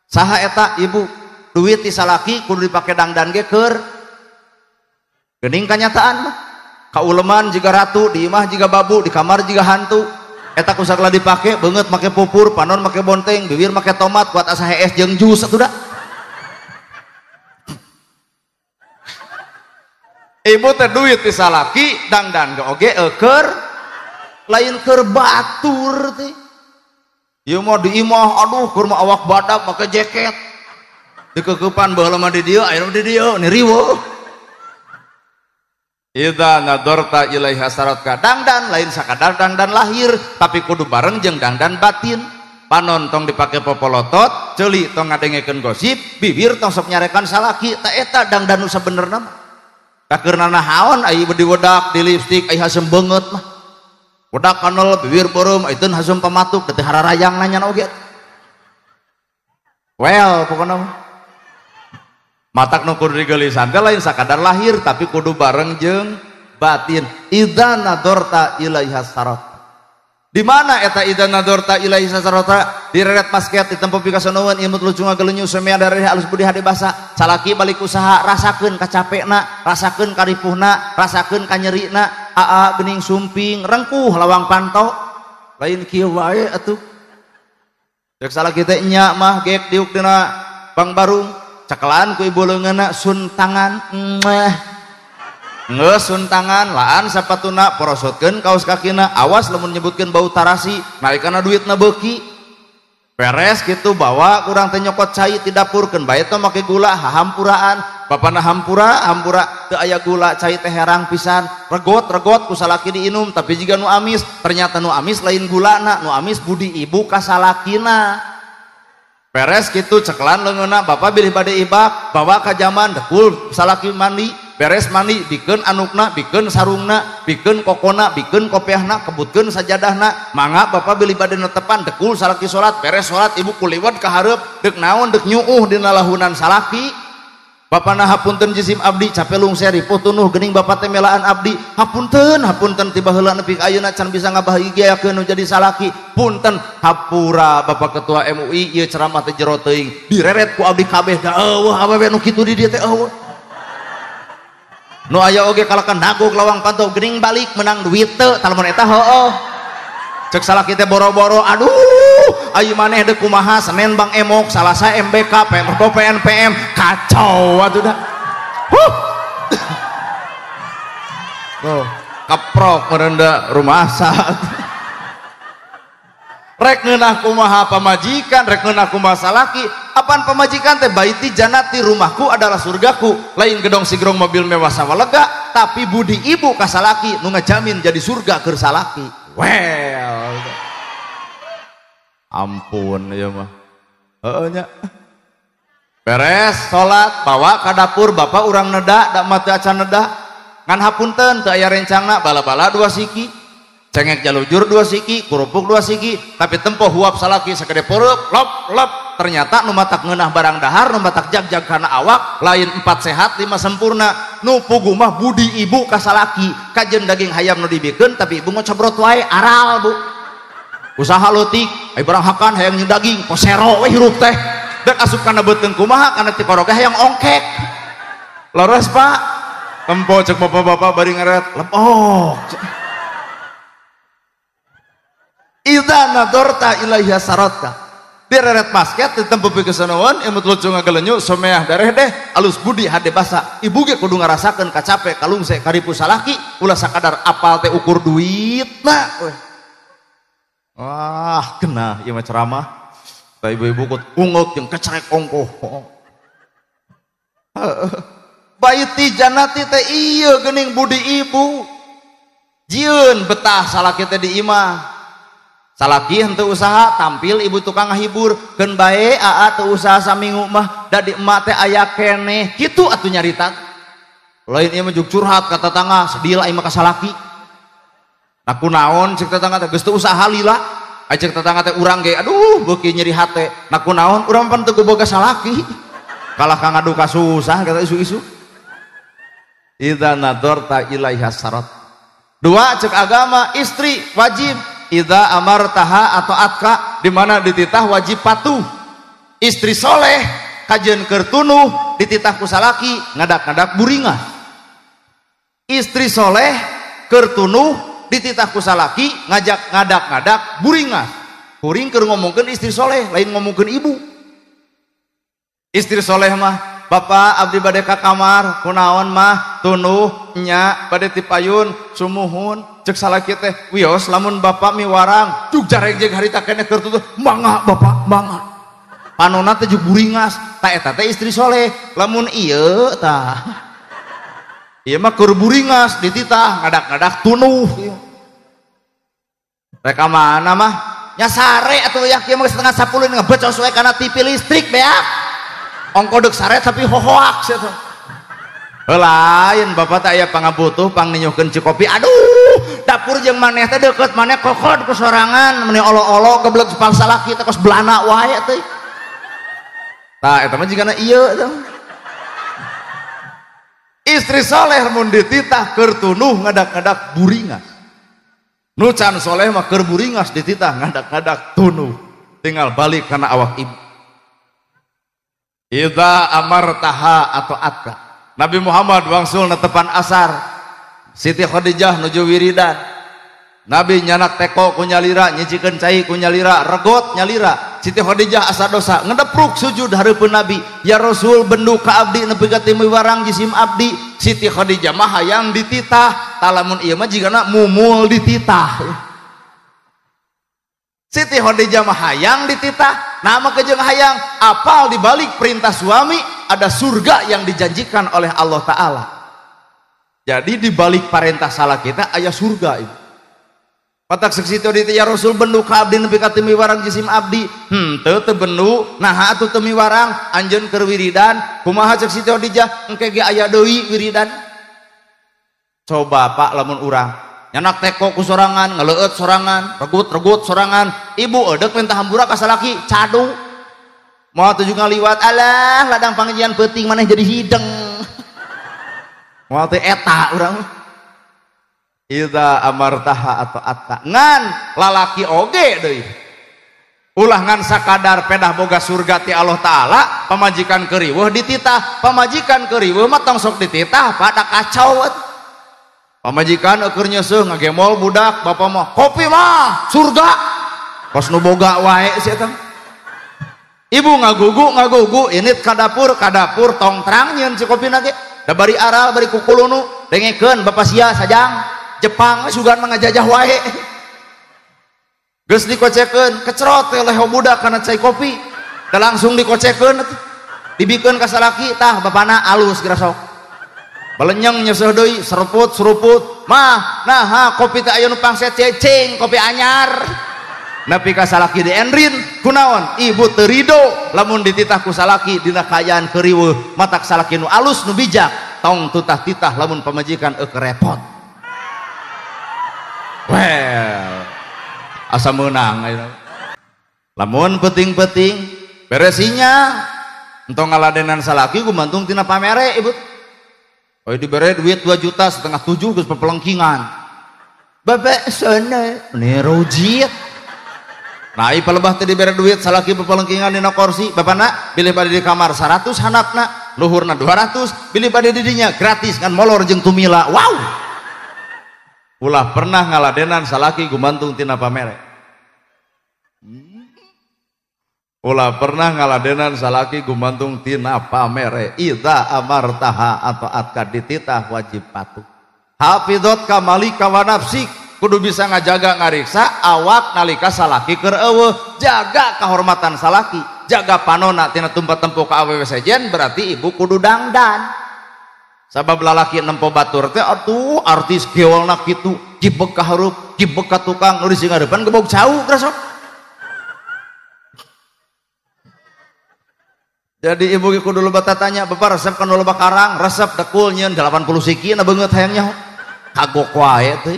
Speaker 1: Saha eta ibu duit ti salaki kudu dipake dangdan ge keur geuning kanyataan mah. Kauleman jiga ratu, di imah jiga babu, di kamar jiga hantu. Eta ku sagala dipake beungeut make pupur, panon make bonteng, bibir make tomat, kuat asa hees jeung jus atuh da. Ibu teh duit ti salaki dangdan ge oge eueur lain keur batur teh. Ieu mah di imah aduh keur mah awak badak make jaket. Dikekepan baheula mah di dieu ayeuna di dieu ni riweuh. Idza nadorta ilaiha saratka dangdan lain sakadar dangdan lahir tapi kudu bareng jeung dangdan batin. Panon tong dipake popolotot, ceuli tong ngadengekeun gosip, bibir tong sok nyarekan salaki, ta eta dangdan nu sabenerna mah. Kakeurna naon ai diwedak, di lipstik ai hasem beungeut mah. Wedak kanel bibir beureum ai teu hasem pamatuk teh hararayang nanya oge. Well pokona mah. Matak nu kudu digeulisan teh lain sakadar lahir tapi kudu bareng jeung batin. Idza nadorta ilaiha sarat. Di mana eta idza nadorta ilaiha sarata direret basket ditempo pikasonoan imut lucu ngagelenyu semea dareh alus budi hade basa salaki balik usaha rasakeun kacapekna rasakeun karipuhna rasakeun kanyerina aa bening sumping rengkuh lawang panto lain kieu wae atuh cek salaki teh nya mah gek diuk dina bang barung cakelan ku ibu leungeunna sun tangan meh ngeus sun tangan laan sapatuna porosotkeun kaos kakina awas lamun nyebutkeun bau tarasi naikana duitna beuki beres kitu bawa kurang teh nyokot cai ti dapurkeun bae teh make gula hahampuraan bapana hampura hampura teu aya gula cai teh herang pisan regot regot ku salaki diinum tapi jiga nu amis ternyata nu amis lain gulana nu amis budi ibu ka salakina beres kitu cekelan leungeunna bapa bilih bade ibak bawa ka jaman dekul salaki mandi beres mandi bikeun anukna bikeun sarungna bikeun kokona bikeun kopiahna kebutkeun sajadahna mangga bapa bilih bade netepan dekul salaki salat beres salat ibu kuliwat ka hareup deuk naon deuk nyuuh dina lahunan salaki bapana hapunten jisim abdi cape lungser ripuh tunuh geuning bapa teh melaan abdi hapunten hapunten ti baheula nepi ka ayeuna can bisa ngabahagiakeun nu jadi salaki punten hapura bapak ketua MUI ieu ceramah teh jero teuing direret ku abdi kabeh da eueuh awewe nu kitu di dieu teh eueuh nu aya oge kalakan nagog lawang panto geuning balik menang duit teu talmun eta heueuh cek salaki teh boro-boro aduh ayu maneh deuk kumaha Senin Bang Emok Salasa MBK Rebo PNPM kacau atuh dah huh tuh kaprok merendah rumasa rek ngeunah kumaha pamajikan rek ngeunah kumaha salaki apaan pamajikan teh baiti janati rumahku adalah surgaku lain gedong sigrong mobil mewah sawalega tapi budi ibu ka salaki nu ngajamin jadi surga keur salaki well ampun ya mah heeh nya beres salat bawa ka dapur bapak urang neda dak mah teu acan neda ngan hapunten teu aya rencangna bala-bala dua siki cengek jalujur dua siki kerupuk dua siki tapi tempo huap salaki sagede peureuk lop lop ternyata nu matak ngeunah barang dahar nu matak jag-jag kana awak lain 4 sehat 5 sempurna nu puguh mah budi ibu ka salaki kajeun daging hayam nu dibikeun tapi ibu ngocobrot wae aral bu usaha leutik ai barang hakan hayang nyeun daging kosero we hirup teh dek asup kana beuteung kumaha kana ti koroge hayang ongkek leres pak tempo cek bapak-bapak bari ngeret lepok. Idza nadorta ilaiha saratka direret basket ditempo pikesaneun imut lucu ngagelenyu someah dareh deh alus budi hade basa ibu ge kudu ngarasakeun kacape kalungse karipu salaki ulah sakadar apal teh ukur duitna wah kena ieu mah ceramah ta ibu-ibu kut ungeuk jeung kecerek ongkoh baiti janati teh ieu geuning budi ibu jieun betah salaki teh di imah salaki henteu usaha tampil ibu tukang ngahibur keun bae aa teu usaha saminggu mah da di emak teh aya keneh kitu atuh nyarita lain ieu mah juk curhat ka tetangga sedih lah ieu mah ka salaki nah kunaon cek tetangga teh geus teu usaha lila ai cek tetangga teh urang ge aduh beuki nyeri hate nah kunaon urang pan teu boga salaki kalah ka ngadu ka susah kata isu-isu idza nadorta ilaiha sarat dua cek agama istri wajib idza amartaha atau atka dimana dititah wajib patuh istri soleh kajeun keur tunuh dititah ku salaki ngadak-ngadak buringah istri soleh keur tunuh dititah ku salaki ngajak ngadak-ngadak buringah kuring keur ngomongkeun istri soleh lain ngomongkeun ibu istri soleh mah Bapak abdi bade ka kamar kunaon mah tunuh nya bade tipayun sumuhun cek salaki teh wios lamun bapak miwarang jug jaregjeg harita keneh keur tutuh mangga bapak mangga panona teh jug buringas ta eta teh istri soleh lamun ieu tah ieu mah keur buringas dititah ngadak-ngadak tunuh rek mana mah nya sare atuh ya kieu mah 9:30 ngebecos we kana TV listrik beak ongko deuk sare tapi hohoak sia teh lain bapak teh aya pangabutuh pangninyuhkeun cikopi aduh dapur jeung maneh teh deukeut maneh kokod ku sorangan meni olo-olo geblek salaki teh kos belana wae teh tah eta mah jigana ieu teh istri soleh mun dititah keur tunuh ngadak-ngadak buringas nu can soleh mah keur buringas dititah ngadak-ngadak tunuh tinggal balik kana awak ibu idza amartaha atau atka. Nabi Muhammad wangsul netepan asar Siti Khadijah nuju wiridan Nabi nyanak teko ku nyalira nyicikeun cai ku nyalira regot nyalira Siti Khadijah asa dosa ngedepruk sujud hareupeun Nabi ya Rasul bendu ka abdi nepi ka timiwarang jisim abdi. Siti Khadijah mah hayang dititah talamun ieu mah jigana mumul dititah. Siti Khadijah mah hayang dititah nama kejeng hayang apal dibalik perintah suami ada surga yang dijanjikan oleh Allah Ta'ala. Jadi dibalik perintah salah kita aya surga itu. Patak seksi itu ya Rasul bendu ka abdi nepi ka timiwarang jisim abdi henteu teu bendu naha atuh teu miwarang anjeun keur wiridan kumaha cek Siti Khadijah engke ge aya deui wiridan. Coba Pak lamun urang nyanak teko ku sorangan ngeleueut sorangan regut-regut sorangan ibu eudek minta hampura ka salaki cadu moal tuju ngaliwat alah ladang pangajian peuting maneh jadi hideng moal teh eta urang. Idza amartaha atau atta ngan lalaki oge deui ulah ngan sakadar pedah boga surga ti Allah Ta'ala pamajikan keriweuh dititah pamajikan keriweuh mah tong sok dititah pada kacau pamajikan eueur nyeuseuh ngagemol budak bapak mah kopi mah surga kos nu boga wae sia teh ibu ngagugu init ka dapur tong terang nyieun si kopina ge da bari aral bari kukulunu dengekeun bapak sia sajang Jepang sugan mah ngajajah wae geus dikocekeun kecerot teh leho budak kana cai kopi da langsung dikocekeun dibikeun ka salaki tah bapana alus geura sok balenyeng nyeuseuh deui seruput-seruput mah naha kopi teh aya nu pangset cecing kopi anyar nepi ka salaki diendrin kunaon ibu teu rido lamun dititah ku salaki dina kaayaan keuriweuh matak salaki nu alus nu bijak tong tutah-titah lamun pamajikan eueuh repot. Well, asa meunang lamun penting-penting beresinya entong ngaladenan salaki gumantung tina pamere ibu. Oh dibere duit 2,5 juta geus pepelengkingan. Bapak sana nerojit. Nah, ieu palebah teh dibere duit salaki pepelengkingan dina kursi, bapana bilih bade di kamar 100 handapna, luhurna 200, bilih bade di dinya gratis ngan molor jeung tumila. Wow. Ulah pernah ngaladenan salaki gumantung tina pamere. Ulah pernah ngaladenan salaki gumantung tina pamere. Idza amartaha atau atka dititah wajib patuh. Hafizat kamalika wa nafsik kudu bisa ngajaga ngariksa awak nalika salaki keur eueuh. Jaga kehormatan salaki, jaga panona tina tumpat tempo ka awewe sejen berarti ibu kudu dangdan. Sabab lalaki nempo batur teh atuh artis gewolna kitu jibeg ka hareup jibeg ka tukang nu disingareupan gebog cau geura sok. Jadi ibu ge kudu loba tatanya bapak resep kana loba karang resep dekul nyeun 80 siki na beungeut hayang nyaho kagok wae teh.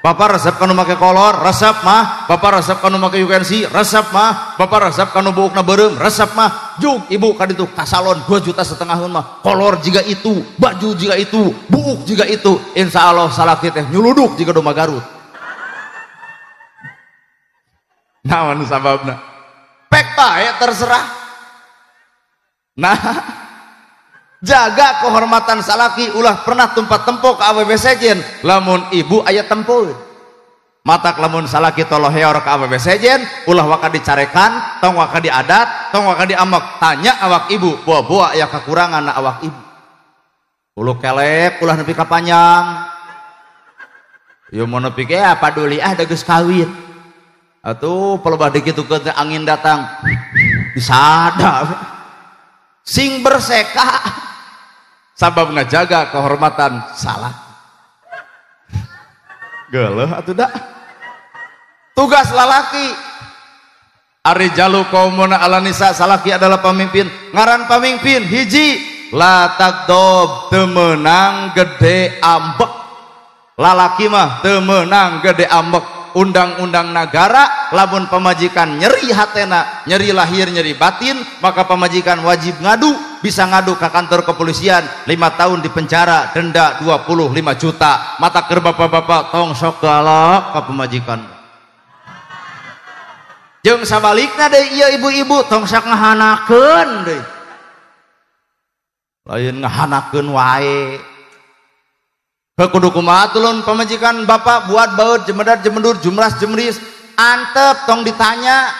Speaker 1: Bapak resep kanu make kolor resep mah, bapak resep kanu make UNC resep mah, bapak resep kanu buukna beureum resep mah. Juk ibu kaditu ka salon 2,5 juta mah kolor jiga itu, baju jiga itu, buuk jiga itu, insya Allah salaki teh nyuluduk jiga domba Garut. Naon sababna? Pek bae terserah. Nah, jaga kehormatan salaki ulah pernah tumpat tempo ke awewe sejen lamun ibu aya tempo. Matak lamun salaki toloheor ka awewe sejen, ulah waka dicarekan, tong waka diadat, tong waka diamek. Tanya awak ibu, boa-boa aya kakurangan na awak ibu. Ulu kelek ulah nepi ka panjang. Ieu mun nepi ge paduli ah da geus kawin. Atuh pelebah dikitukeun teh angin datang. Disada. Sing berseka sabab ngajaga kehormatan salah. Geuleuh atuh da. Tugas lalaki Arijalu qaumuna 'ala nisa, salaki adalah pemimpin. Ngaran pemimpin hiji la tagdob, teu meunang gede ambek. Lalaki mah teu meunang gede ambek. Undang-undang nagara lamun pamajikan nyeri hatena, nyeri lahir, nyeri batin, maka pamajikan wajib ngadu, bisa ngadu ke kantor kepolisian, 5 tahun di penjara, denda 25 juta. Mata keur bapak-bapak tong sok galak ka pamajikan. Jeung sabalikna deui ieu ibu-ibu tong sok ngahanakeun deui. Lain ngahanakeun wae. Heuh kudu kumaha tulun pamajikan bapak buat baut jemedar jemendur jumras jemris antep tong ditanya.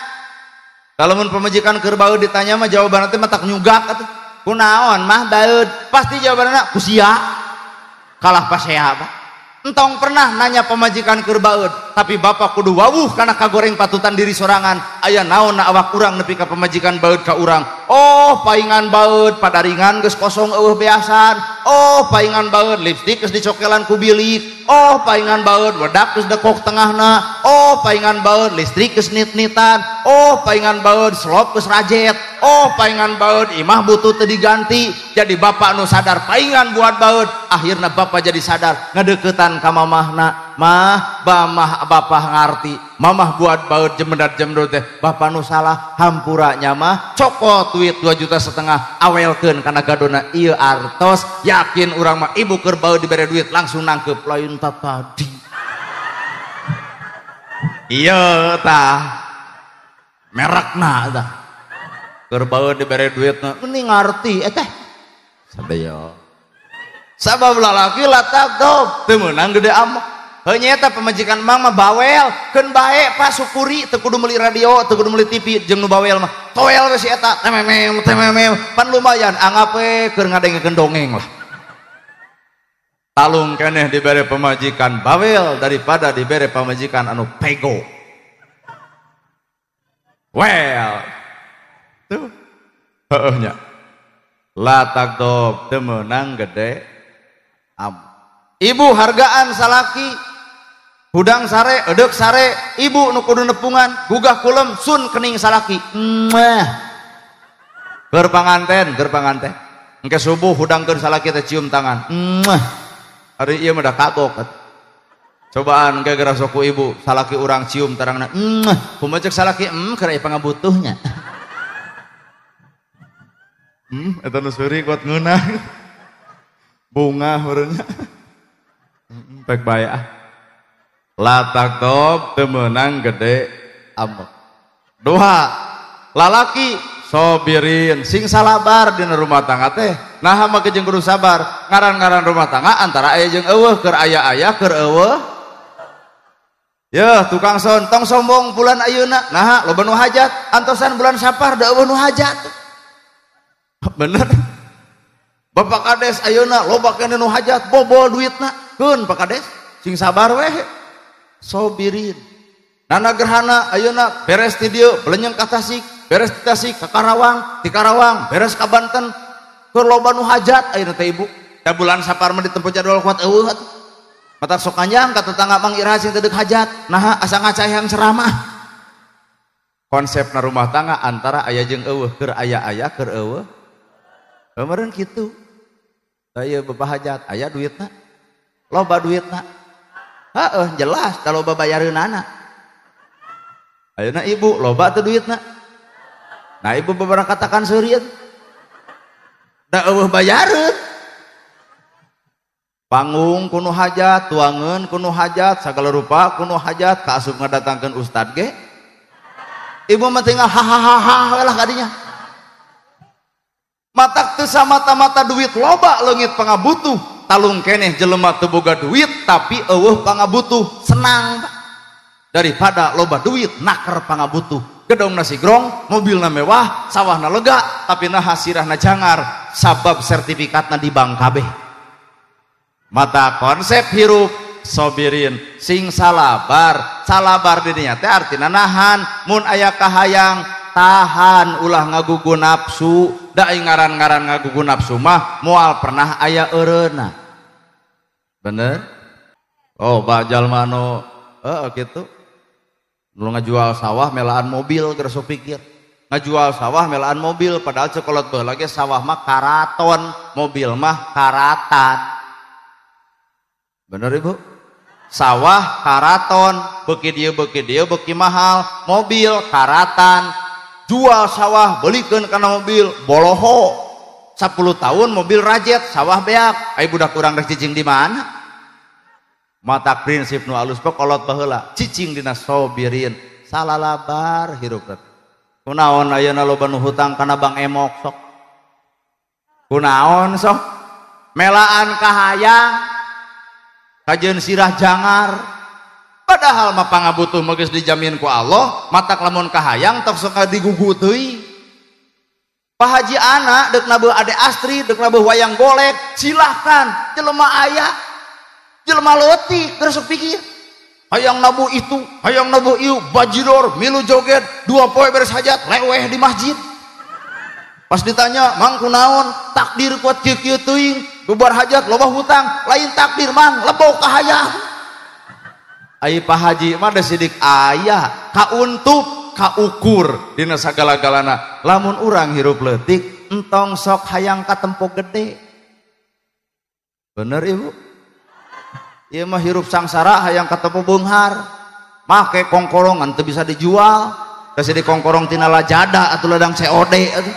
Speaker 1: Kalau mun pamajikan keur baut ditanya mah jawabanna teh matak nyugak atuh. Kunaon mah baut? Pasti jawabanna ku sia. Kalah pasea Pak. Entong pernah nanya pamajikan keur baeud, tapi bapak kudu wawuh kana kagoreng patutan diri sorangan. Aya naon na awak urang nepi ka pamajikan baeud ka urang. Oh, paingan baeud padaringan geus kosong eueuh beasan. Oh, paingan baeud lipstik geus dicokelan ku bilik. Oh, paingan baeud wedak geus dekok tengahna. Oh, paingan baeud listrik geus nit-nitan. Oh, paingan baeud slop geus rajet. Oh, paingan baeud imah butuh teu diganti. Jadi bapak nu sadar paingan buat baeud, akhirna bapak jadi sadar ngadeukeutan ka mamahna. Mah, bamah bapak ngarti, mamah buat baut jemedar jemedor teh bapak nu salah, hampura nya mah cokot duit 2,5 juta awelkeun kana gadona ieu artos. Yakin urang mah ibu keur baut dibere duit langsung nangkep lain ta tadi. Ieu tah merekna tah keur baut dibere duitna mending ngarti teh sadaya. Sabab lalaki latagdob teu meunang gede amok. Heuh nyaeta pamajikan mang mah bawel, keun bae Pak syukuri teu kudu meuli radio, teu kudu meuli TV jeung nu bawel mah. Toel we si eta tememem tememem pan lumayan anggap we keur ngadengekeun dongeng lah. Talung keneh dibere pamajikan bawel daripada dibere pamajikan anu pego. Well. Tuh. Heueuh nya. La tagdob teu meunang gede am. Ibu hargaan salaki, hudang sare, edek sare, ibu nu kudu nepungan, gugah kulem, sun kening salaki. Mwah. Keur panganten, keur panganten. Engke subuh hudangkeun salaki teh cium tangan. Mwah. Ari ieu mah da kagok. Cobaan engke geura sok ku ibu, salaki urang cium tarangna. Mwah. Kumaha ceuk salaki, keur aya pangabutuhnya. Eta nu seuri kuat ngeunah. Bunga heureunnya. Pek bae ah. La tagdob teu meunang gede ambek. Doa lalaki sobirin sing salabar dina rumah tangga teh. Naha mah jeung kudu sabar. Ngaran-ngaran rumah tangga antara aya jeung eueuh, keur aya-aya keur eueuh. Yeuh tukang son tong sombong bulan ayeuna. Naha loba nu hajat, antosan bulan Sapar da eueuh nu hajat. Bener. Bapak Kades ayeuna loba keneh nu hajat, bobol duitna. Keun Pak Kades, sing sabar weh. Sobirin. Nana gerhana ayeuna beres ti dieu belenyeng ka Tasik, beres ti Tasik ka Karawang, ti Karawang beres ka Banten. Keur loba nu hajat ayeuna teh ibu. Da bulan Sapar mah ditempo jadwal kuat eueuh atuh. Matak sok kanjang ka tetangga Mang Ira sing teu deuk hajat. Naha asa ngacayang ceramah. Konsepna rumah tangga antara aya jeung eueuh, keur aya-aya keur eueuh. Meureun kitu. Aya bapak hajat, aya duitna. Loba duitna. Heeh, jelas da loba bayareunana. Ayeuna ibu loba teu duitna. Nah ibu beberapa katakan seurieun. Da eueuh bayareun. Panggung kuno hajat, tuangeun kuno hajat, sagala rupa kuno hajat, kaasup ngadatangkeun ustad ge. Ibu mah tinggal hahaha lah kadinya. Matak teu samata-mata duit loba leungit pangabutuh, talung keneh jelema teu boga duit tapi eueuh pangabutuh, senang Pak. Daripada loba duit naker pangabutuh. Gedong nasi grong, mobilna mewah, sawahna lega, tapi naha sirahna jangar sabab sertifikatna di bank kabeh. Mata konsep hirup sobirin sing salabar, salabar didinya teh artina nahan, mun aya kahayang tahan ulah ngagugu nafsu, da ngaran-ngaran ngagugu nafsu mah moal pernah aya eureuna. Bener? Oh, bah jalma nu kitu. Nu ngajual sawah melaan mobil geus pikir. Ngajual sawah melaan mobil padahal cekolot baheula ge sawah mah karaton, mobil mah karatan. Bener Ibu? Sawah karaton, beuki dieu beuki mahal, mobil karatan. Jual sawah belikeun kana mobil, boloho. 10 tahun mobil rajet, sawah beak. Ai budak urang rek cicing di mana? Mata prinsip nu alus kolot baheula, cicing dina sobirin, salalabar hirup teh. Kunaon ayeuna loba nu hutang kana bank emok sok? Kunaon sok? Melaan kahayang, kajeun sirah jangar. Padahal mah pangabutuh mah geus dijamin ku Allah, matak lamun kahayang tok sok digugu teuing. Pak Haji anak deuk nabeuh Ade Astri, deuk nabeuh wayang golek, silahkan jelema aya. Jelema leutik geus pikir. Hayang nabuh itu, hayang nabuh ieu, bajidor, milu joget, 2 poe beres hajat, leweh di masjid. Pas ditanya, "Mang kunaon? Takdir kuat kieu-kieu teuing, bubar hajat loba hutang, lain takdir mang, lebok kahayang." Ai Pak Haji mah da sidik aya, kauntup, kaukur dina sagala-galana. Lamun urang hirup leutik, entong sok hayang katempo gede. Bener Ibu? Ieu mah hirup sangsara hayang katempo beunghar. Make kongkorongan teu bisa dijual. Da sidik kongkorong tina lajada atuh ladang COD atuh.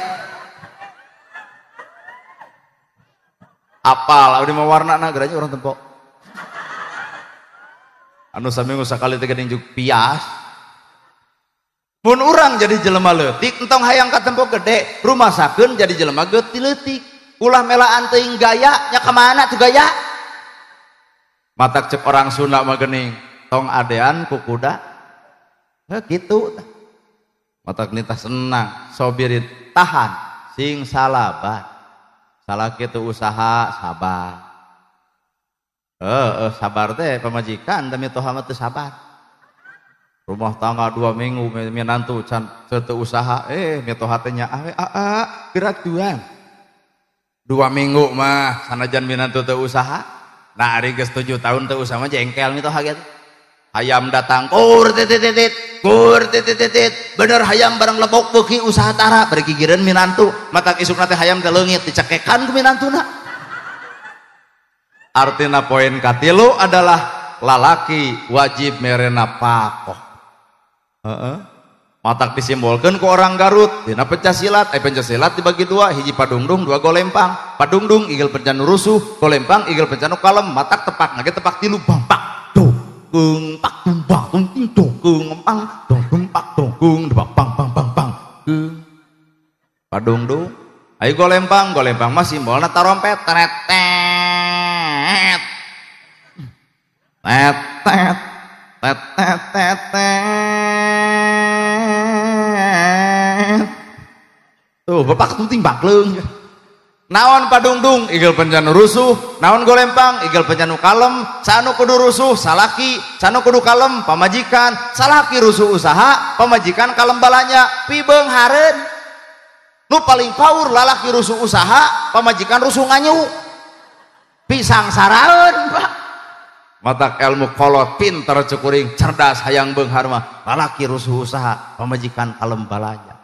Speaker 1: Apal abdi mah warnana geranya urang tempo. Anu saminggu sakali teh geuning juk pias. Mun urang jadi jelema leutik entong hayang katempo gede, rumasakeun jadi jelema geuti leutik. Ulah melaan teuing gaya, nya ka mana tuh gaya? Matak cek orang Sunda mah geuning, tong adean ku kuda. Heuh kitu tah. Matak nitah senang, sobirin, tahan, sing salabar. Salah kitu usaha sabar. Sabar teh pamajikan teh mitoha mah teu sabar. Rumah tangga 2 minggu minantu can teu usaha, mitoha teh nyaah we gerak duan. 2 minggu mah sanajan minantu teu usaha. Nah ari geus 7 tahun teu usaha mah jengkel mitoha gitu. Hayam datang kur titit kur titit bener hayam bareng lebok beuki usaha tara bari gigireun minantu, matak isukna teh hayam teh leungit dicekekan ku minantuna. Artina poin katilu adalah lalaki wajib merena pakoh. Matak disimbolkeun ku orang Garut dina pencasilat, pencasilat dibagi 2, hiji padungdung, 2 golempang. Padungdung igel pencanu rusuh, golempang igel pencanu kalem, matak tepak nage tepak tilu bangpak do keung pak tumbang tung ting do keung pang do tumpak do keung bang bang bang bang bang keung. Padungdung ayo golempang, golempang mah simbolna tarompet tret tet tet tet tet tet tet tet. Tuh bapak ketuting bakleung. Naon padungdung igel pencanu rusuh, naon golempang igel pencanu kalem, sanu kudu rusuh salaki, sanu kudu kalem pamajikan, salaki rusuh usaha, pamajikan kalem balanya, pibeunghareun. Nu paling paur lalaki rusuh usaha, pamajikan rusuh nganyu. Pisang saraeun, Pak. Matak ilmu kolot pinter cukuring cerdas hayang beunghar mah lalaki rusuh usaha, pamajikan kalem balanya.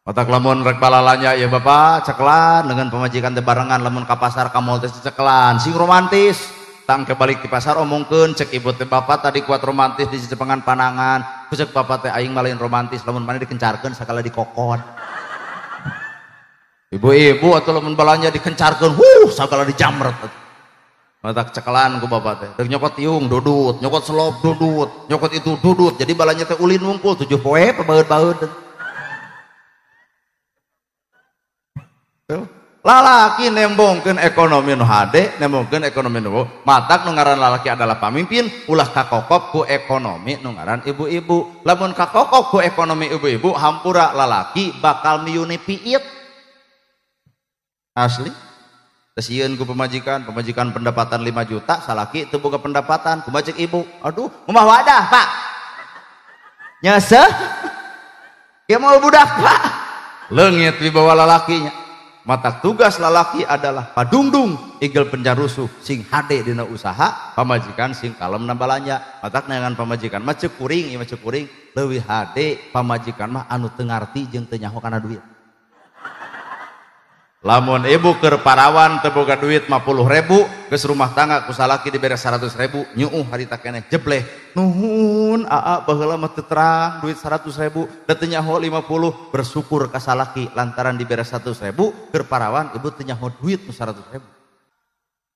Speaker 1: Matak lamun rek balalanya ya bapak ceklan dengan pamajikan teh barengan, lamun ka pasar ka mall teh ceklan sing romantis. Tang kebalik di pasar omongkeun cek ibu teh bapak tadi kuat romantis di cepengan panangan, cek bapak teh aing mah lain romantis lamun maneh dikencarkeun sakala dikokon. Ibu-ibu atau lamun balanya dikencarkeun huh sakala dijamret. Matak cekelan ku bapak teh rek nyokot tiung dudut, nyokot selop dudut, nyokot itu dudut, jadi balanya teh ulin wungkul 7 poe pabaeud-baeud. Lalaki nembongkeun ekonomi nu hade, nembongkeun ekonomi nu matak nu ngaran lalaki adalah pamimpin, ulah kakokop ku ekonomi nu ngaran ibu-ibu. Lamun kakokop ku ekonomi ibu-ibu, hampura lalaki bakal miyuni piit. Asli. Terus sieun ku pemajikan, pemajikan pendapatan 5 juta, salaki teu boga pendapatan, kumaha cek ibu? Aduh, rumah wadah, Pak. Nyeseh. Kieu mau budak, Pak. Leungit wibawa lalakinya. Mata tugas lalaki adalah padungdung igel penjarusuh sing hade dina usaha, pamajikan sing kalem nambalanya. Matak neangan pamajikan mah ceuk kuring, ieu mah ceuk kuring, leuwih hade pamajikan mah anu teu ngarti jeung teu nyaho kana duit. Lamun ibu keur parawan teu boga duit 50.000, geus rumah tangga ku salaki dibere 100.000, nyuuh harita keneh jebleh. Nuhun aa baheula mah teu terang duit 100.000, da teu nyaho 50, bersyukur ka salaki lantaran dibere 100.000, keur parawan ibu teu nyaho duit nu 100.000.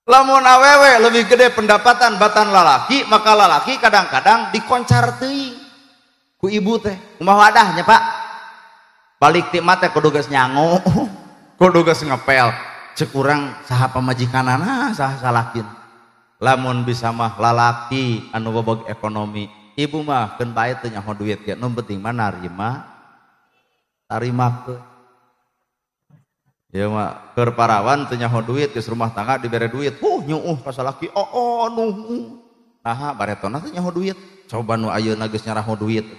Speaker 1: Lamun awewe lebih gede pendapatan batan lalaki, maka lalaki kadang-kadang dikoncar teuing ku ibu teh. Kumaha wadahnya, Pak? Balik ti mah teh kudu geus nyango. Kudu geus ngepel, cek urang saha pamajikanana saha salakin. Lamun bisa mah lalaki anu bobog ekonomi, ibu mah keun bae teu nyaho duit ge, nu penting mah narima tarimakeun. Ieu mah keur parawan teu nyaho duit geus rumah tangga dibere duit, nyuuh ka salaki, oh nuhun. Naha baretona teu nyaho duit, coba nu ayeuna geus nyaraho duit.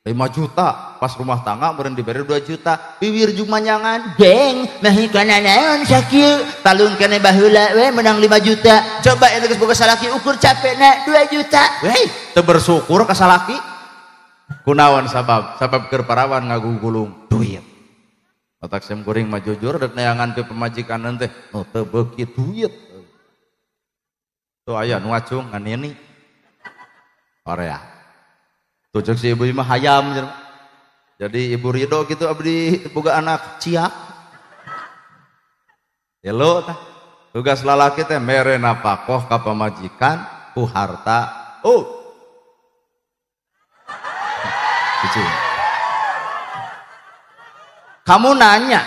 Speaker 1: 5 juta pas rumah tangga meureun dibere 2 juta bibir jumanyangan geng mah kana naon sakieu talun kana baheula we menang 5 juta coba eta geus boga salaki ukur capekna 2 juta weh teu bersyukur ka salaki kunaon sabab sabab keur parawan ngagugulung duit otak sem kuring mah jujur rek neangan pe pamajikan teh nu teu beuki duit tuh aya nu acung ngan ini Korea. Tuh cek si ibu mah hayam. Jadi ibu ridho gitu abdi boga anak ciak. Elo tah. Tugas lalaki teh mere napakoh ka pamajikan ku harta. Oh. Cucu. Kamu nanya.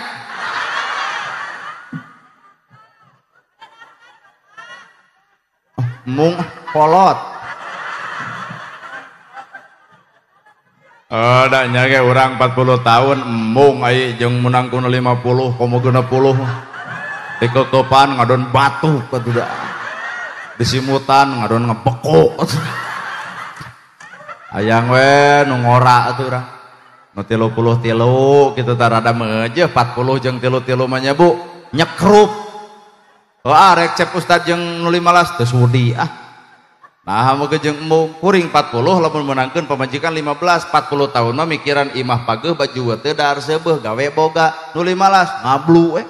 Speaker 1: Mung kolot. Da nya ge urang 40 tahun embung ai jeung menang ku 50 komo 60 dikekepan ngadon batu atuh da disimutan ngadon ngebekok hayang we nu ngora atuh urang nu 33 kitu tah rada meujeuh 40 jeung 33 mah nya Bu nyekrup oh rek cep ustad jeung nu 15 teu sudi ah. Nah, moga jeung embung kuring 40 lamun meunangkeun pamajikan 15 40 tahun mah mikiran imah pageuh baju teu dahar seubeuh gawe boga nu 15 ngablu we.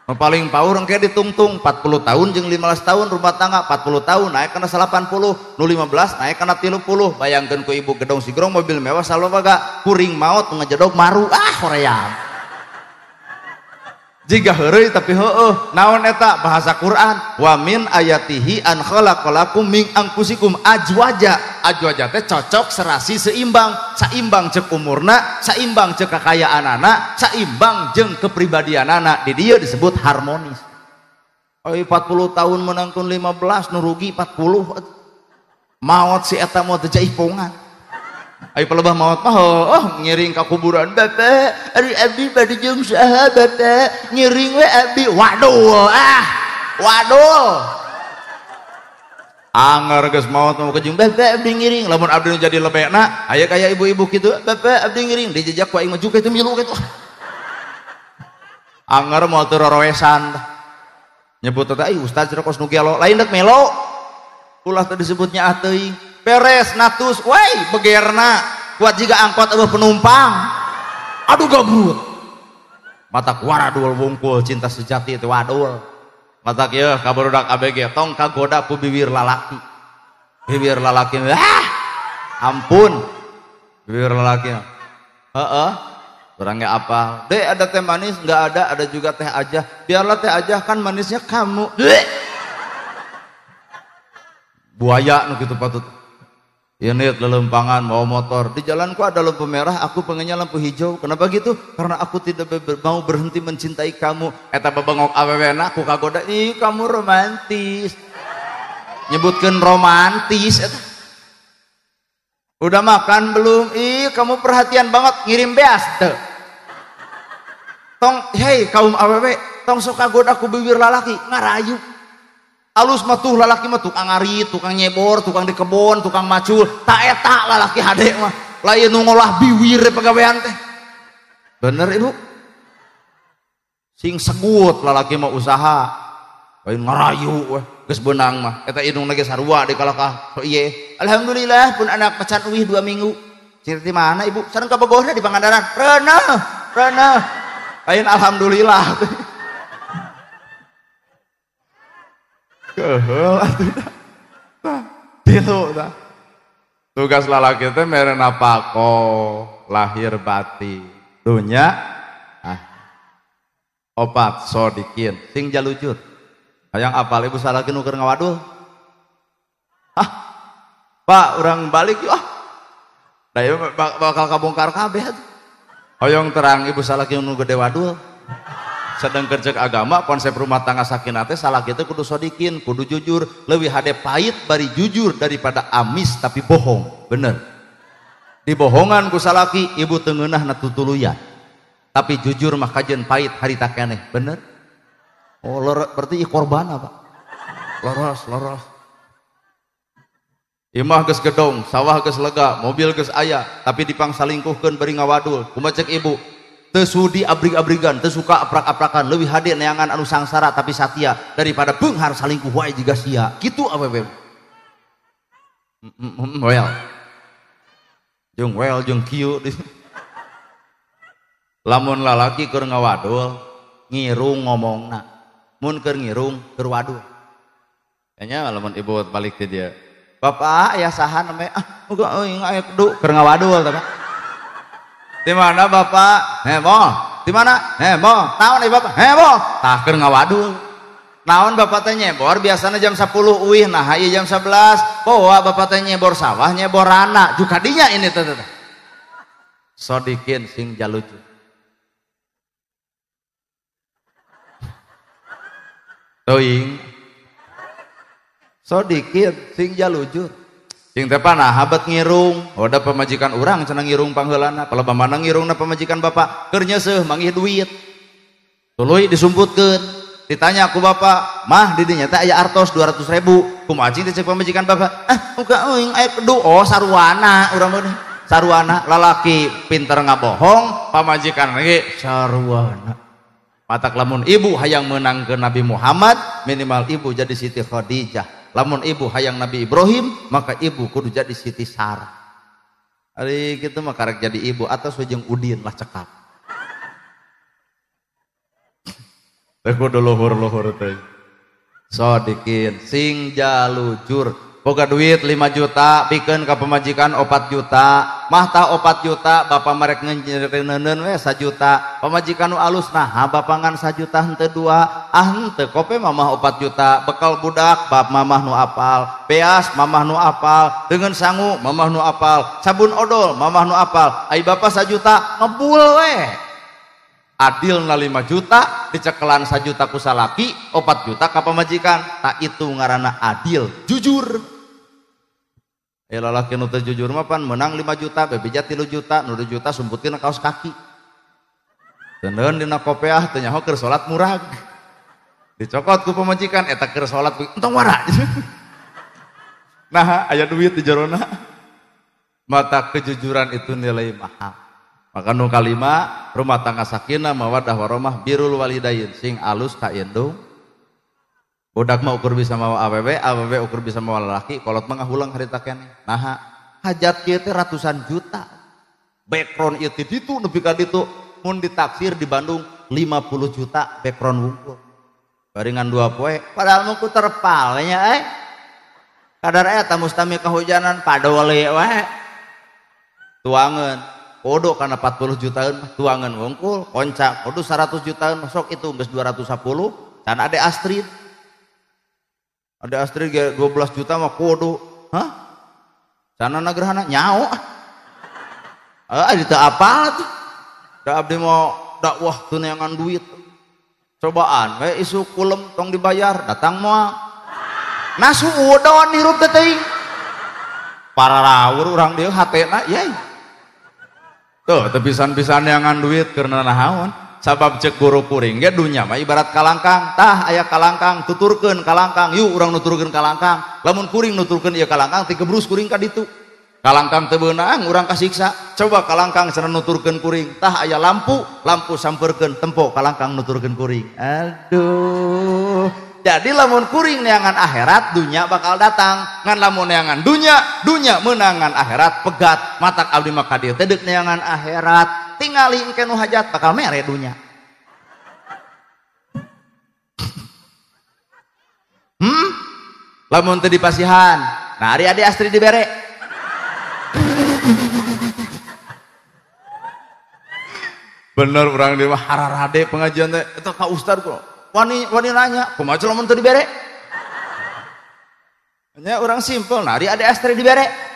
Speaker 1: Nu paling paur engke ditungtung 40 tahun jeung 15 tahun rumah tangga 40 tahun naik kana 80 nu 15 naik kana 30 bayangkeun ku ibu gedong sigrong mobil mewah salobaga kuring maot ngejedog maru ah hoream. Jika heureuy tapi heueuh naon eta bahasa Quran wa min ayatihi an khalaqalakum min anfusikum azwaja azwaja teh cocok serasi seimbang saimbang ceuk umurna saimbang ceuk kakayaanana saimbang jeung kepribadianana di dieu disebut harmonis. Ai 40 tahun menangkeun 15 nu rugi 40 maot si eta moal teu jaipongan. Ayo pelebah maot mah oh ngiring ka kuburan bapak ari abdi bade jeung saha bapak ngiring we abdi waduh ah waduh anger geus maot mah jeung bapak abdi ngiring lamun abdi nu jadi lebekna aya kaya ibu-ibu kitu bapak abdi ngiring dijejak ku aing mah juga itu milu kitu anger moal teu roroesan nyebut teh ai ustaz kos nu gelo lain dek melo ulah teh disebutnya ah teuing beres natus woi begerna kuat jika angkot eueuh penumpang aduh gabut matak waradul wungkul cinta sejati itu wadul matak yeuh ka barudak ABG tong kagoda ku bibir lalaki ah ampun bibir lalaki heeh orangnya apa dek ada teh manis enggak ada ada juga teh aja biarlah teh aja kan manisnya kamu buaya nu kitu patut. Ini lelempangan mau motor di jalanku ada lampu merah, aku pengennya lampu hijau. Kenapa gitu? Karena aku tidak mau berhenti mencintai kamu. Eta bebengok awewena ku kagoda, ih kamu romantis. Nyebutkeun romantis eta. Udah makan belum? Ih kamu perhatian banget, ngirim beas teu. Tong, hei kaum awewe, tong sok kagoda ku bibir lalaki, ngarayu. Alus mah tuh lalaki mah tukang ngarit, tukang nyebor, tukang di kebon, tukang macul, tak eta lalaki hade mah. Lain nu ngolah biwir pagawean teh. Bener ibu? Sing segut lalaki mah usaha. Lain ngarayu weh, geus beunang mah. Eta indungna ge sarua di kalakah. So ieu. Alhamdulillah pun anak pecan uih 2 minggu. Cerita di mana ibu? Sareng ka Bogorna di Pangandaran. Reuneuh, reuneuh. Lain alhamdulillah. Keheul atuh tah. Tilu tah. Tugas lalaki teh mere napako lahir batin. Dunya ah. Opat sodikin sing jalujur. Hayang apal ibu salaki nu keur ngawadul. Ah. Pak urang balik yuk ah. Da ieu bakal kabongkar kabeh atuh. Hoyong terang ibu salaki nu gede wadul. Sedang kerja agama konsep rumah tangga sakinah teh salaki teh kudu sodikin, kudu jujur, leuwih hade pahit bari jujur daripada amis tapi bohong. Bener. Dibohongan ku salaki ibu teu ngeunah na tutuluyan. Tapi jujur mah kajeun pahit harita keneh. Bener? Oh, berarti korban apa? Loros, loros. Imah geus gedong, sawah geus lega, mobil geus aya, tapi dipangsalingkuhkeun bari ngawadul. Kumaha cek ibu? Teu sudi abrig-abrigan, teu suka aprak-aprakan, leuwih hade neangan anu sangsara tapi satia daripada beunghar salingkuh wae jiga sia. Kitu awewe. Well. Jeung well jeung kieu. Lamun lalaki keur ngawadul, ngirung ngomongna. Mun keur ngirung keur wadul. Kayaknya lamun ibu balik ke dia. Bapak aya saha namanya? Ah, muga euy aya kudu keur ngawadul teh. Di mana bapak? Heboh. Di mana? Heboh. Naon ieu bapak? Heboh. Tah keur ngawadul. Naon bapak teh nyebor biasana jam 10 uih, nah ieu jam 11. Bawa bapak teh nyebor sawah, nyebor rana. Juga dinya ini teh teh. Sodikin sing jalucu. Teuing. Sodikin sing jalujur. Sing teh panah habat ngirung, oh da pamajikan urang cenah ngirung pangheulana, palebah mana ngirungna pamajikan bapak, keur nyeuseuh manggih duit. Tuluy disumputkeun, ditanya ku bapak, "Mah di dinya teh aya artos 200.000." Kumaha cing teh cek pamajikan bapak? "Ah, muka euing aya kedu." Oh, saruana urang mah. Saruana lalaki pinter ngabohong, pamajikan lagi saruana. Matak lamun ibu hayang meunangkeun Nabi Muhammad, minimal ibu jadi Siti Khadijah. Lamun ibu hayang Nabi Ibrahim, maka ibu kudu jadi Siti Sarah. Ari kitu mah karek jadi ibu atas jeung Udin lah cekap. Teh kudu luhur-luhur teh. Sodikin sing jalujur. Boga duit 5 juta, pikeun ka pamajikan 4 juta, mah tah 4 juta, bapak marek ngeuneuneun we 1 juta. Pamajikan nu alus nah bapak ngan 1 juta henteu 2, ah henteu kope mamah 4 juta, bekal budak bab mamah nu apal, beas mamah nu apal, dengan sangu mamah nu apal, sabun odol mamah nu apal, ai bapak 1 juta ngebul we. Adil na 5 juta, dicekelan 1 juta ku salaki, 4 juta ka pamajikan, tak itu ngaranna adil, jujur. Lalaki nu teu jujur mah pan menang 5 juta, bebeja 3 juta, nu 2 juta sumputkeun kaos kaki. Teuneun dina kopeah teu nyaho keur salat murag. Dicokot ku pamajikan eta keur salat entong wara. Nah, aya duit di jerona. Mata kejujuran itu nilai mahal. Maka nu kalima, rumah tangga sakinah mawaddah warahmah birrul walidain, sing alus ka indung. Budak mah ukur bisa mawa awewe, awewe ukur bisa mawa lalaki, kolot mah ngahulang harita keneh. Naha, hajat kieu teh ratusan juta. Background ieu ti ditu nepi ka ditu, mun ditaksir di Bandung 50 juta background wungkul. Baringan 2 poe, padahal mah ku terpal nya eh. Kadar eta mustami kahujanan padole we. Tuangeun kudu kana 40 jutaan tuangan wungkul, konca kudu 100 jutaan sok itu geus 210, can ade Astrid. Ada Astrid 12 juta mah kudu. Hah? Canana gerhana nyao. Ah, teu apal tuh. Da abdi mau dakwah teu neangan duit. Cobaan we isuk kulem tong dibayar, datang moal. Nasu udon hirup teh teuing. Pararawur urang dieu hatena yai. Tuh, teu pisan-pisan neangan duit keur nanaon. Sabab cek guru kuring ge dunya mah ibarat kalangkang. Tah aya kalangkang, tuturkeun kalangkang. Yuk urang nuturkeun kalangkang. Lamun kuring nuturkeun ieu kalangkang tikebrus kuring ka ditu. Kalangkang teu beunang urang kasiksa. Coba kalangkang cenah nuturkeun kuring. Tah aya lampu, lampu sampeurkeun tempo kalangkang nuturkeun kuring. Aduh. Jadi lamun kuring neangan akhirat dunya bakal datang. Ngan lamun neangan dunya, dunya meunangan akhirat pegat. Matak abdi mah ka dieu teh deuk neangan akhirat. Tingali engke nu hajat bakal mere dunya. Lamun teu dipasihan, nah ari ade astri dibere. Bener urang di mah hararade pengajian teh eta ka ustad kok. Wani wani nanya, kumaha lamun teu dibere? Nya urang simpel, nah ari ade astri dibere.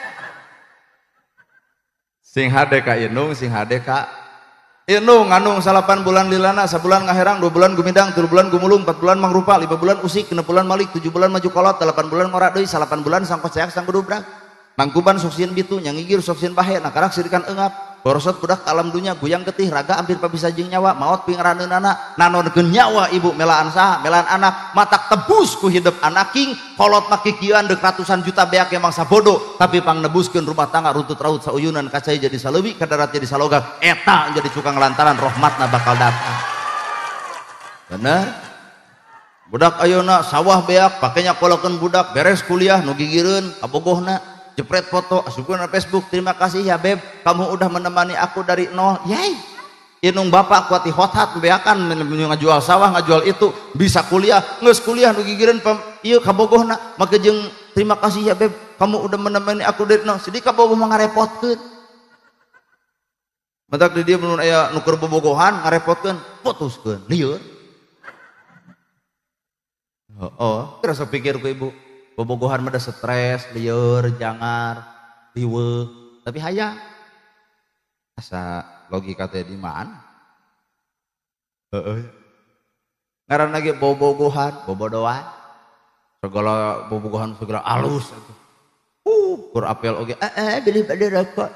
Speaker 1: Sing hade ka indung, sing hade ka indung ngandung 8 bulan lilana, sabulan ngaherang, 2 bulan gumidang, 3 bulan gumulung, 4 bulan mangrupa, 5 bulan usik, 6 bulan malik, 7 bulan maju kolot, 8 bulan ngora deui, 8 bulan sangkot seak sangkudubrak. Nangkuban sok sieun bitu, nyangigir sok sieun bahe, nakarak sirikan eungap, borosot budak alam dunya, guyang getih, raga hampir pabisa jeung nyawa, maot pingaraneunana, nanonkeun nyawa ibu melaan saha, melaan anak, matak tebus ku hidup anaking, kolot mah kikieuan deuk ratusan juta beak yang mangsa bodoh, tapi pangnebuskeun rumah tangga runtut raut sauyunan kacai jadi saleuwi, kadarat jadi salogak, eta jadi cukang lantaran rahmatna bakal datang. Bener? Budak ayeuna sawah beak, pakenya kolokeun budak, beres kuliah nu gigireun kabogohna. Jepret foto, asupkeun Facebook, terima kasih ya beb, kamu udah menemani aku dari nol. Yai, inung bapak kuati hothat beakan ngajual sawah, ngajual itu, bisa kuliah, geus kuliah nu gigireun ieu kabogohna, make jeung terima kasih ya beb, kamu udah menemani aku dari nol. Sedih kabogoh mah ngarepotkeun. Matak di dieu mun aya nu keur bobogohan ngarepotkeun, putuskeun, lieur. Oh, terus pikir ku ibu. Bobogohan mah da stres, lieur, jangar, liweuh, tapi hayang. Asa logika teh di mana? Heeh. Ngaranna ge bobogohan, bobodoan. Segala bobogohan segala alus atuh. Keur apel oge, beli beli rokok.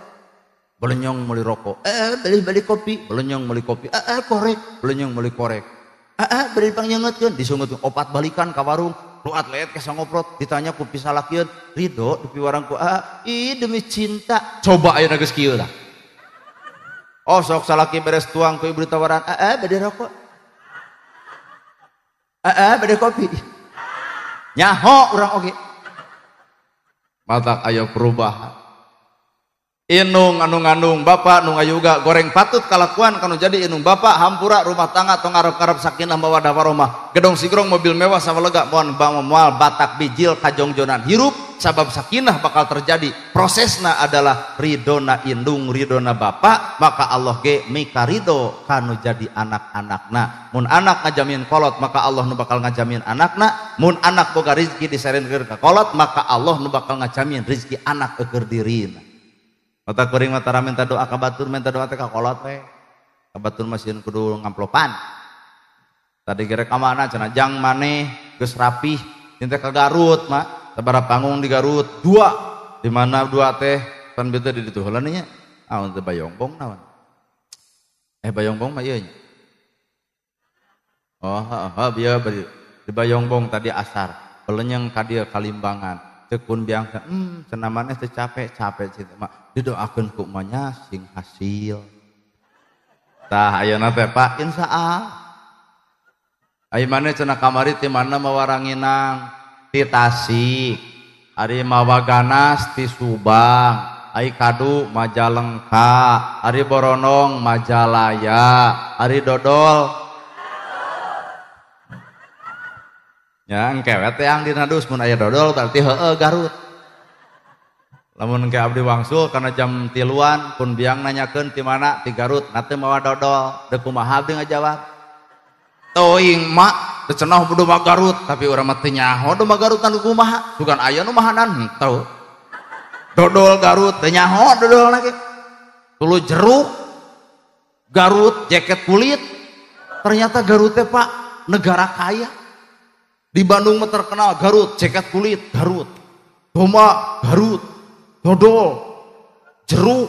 Speaker 1: Belenyong meuli rokok, beli beli kopi, belenyong meuli kopi, korek, belenyong meuli korek. Beli pangnyengutkeun, disungut opat balikan ka warung. Lu atlet kesa ngoprot ditanya ku pisalakieun ridho dipiwarang ku ih demi cinta coba ayeuna geus kieu tah. Oh sok salaki beres tuang ku ibu ditawaran bade rokok, bade kopi, nyaho urang oge. Matak aya perubahan. Inung anu ngandung bapak nu ngayuga goreng patut kalakuan kanu jadi inung bapak hampura rumah tangga tong ngarep-ngarep sakinah mawadah warahmah gedong sigrong mobil mewah sawalega moal moal batak bijil kajongjonan hirup sabab sakinah bakal terjadi prosesna adalah ridona indung ridona bapak maka Allah ge mika ridho kanu jadi anak-anakna. Mun anak ngajamin kolot maka Allah nu bakal ngajamin anakna, mun anak boga rezeki diserenkeun ka kolot maka Allah nu bakal ngajamin rezeki anak keur dirina. Mata kuring mata minta doa ka batur, minta doa teh ka kolot we. Ka batur mah sieun kudu ngamplopan. Tadi gerek ka mana cenah jang maneh geus rapih, teh ka Garut mah, sabaraha panggung di Garut, dua. Di mana dua teh pan beuteung di ditu heula nya. Ah teh Bayongbong naon? Bayongbong mah ieu nya. Oh, heeh, bieu di Bayongbong tadi asar, belenyeng ka dieu Kalimbangan. Tekun biang cenah maneh teh capek, capek cenah mah didoakeun ku mah sing hasil. Tah ayeuna teh Pak insyaallah. Ai maneh cenah kamari ti mana mawa ranginang ti Tasik, ari mawa ganas ti Subang, ai kadu Majalengka, ari boronong Majalaya, ari dodol ya engke we teh yang dina dus mun aya dodol berarti heueuh Garut. Lamun engke abdi wangsul kana jam 3-an pun biang nanyakeun ti mana ti Garut, na teu mawa dodol, deuk kumaha abdi ngajawab. Teuing mak teu cenah domba Garut, tapi urang mah teu nyaho domba Garut anu kumaha, sugan aya nu mahanan henteu. Dodol Garut teu nyaho dodol lagi. Tuluy jeruk Garut jaket kulit. Ternyata Garut teh Pak negara kaya. Di Bandung mah terkenal Garut jaket kulit Garut. Domba Garut, dodol, jeruk.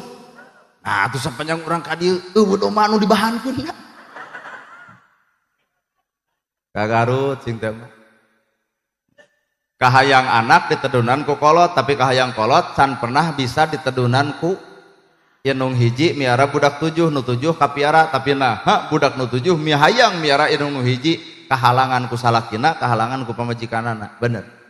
Speaker 1: Nah, atuh sapanjang urang ka dieu eueuh domba anu dibahankeun. Ka Garut cing teh mah. Kahayang anak ditedunan ku kolot, tapi kahayang kolot can pernah bisa ditedunan ku inung hiji miara budak 7 nu 7 kapiara, tapi nah ha, budak nu 7 mihayang miara inung nu hiji kahalangan ku salakina, kahalangan ku pamajikanana. Bener.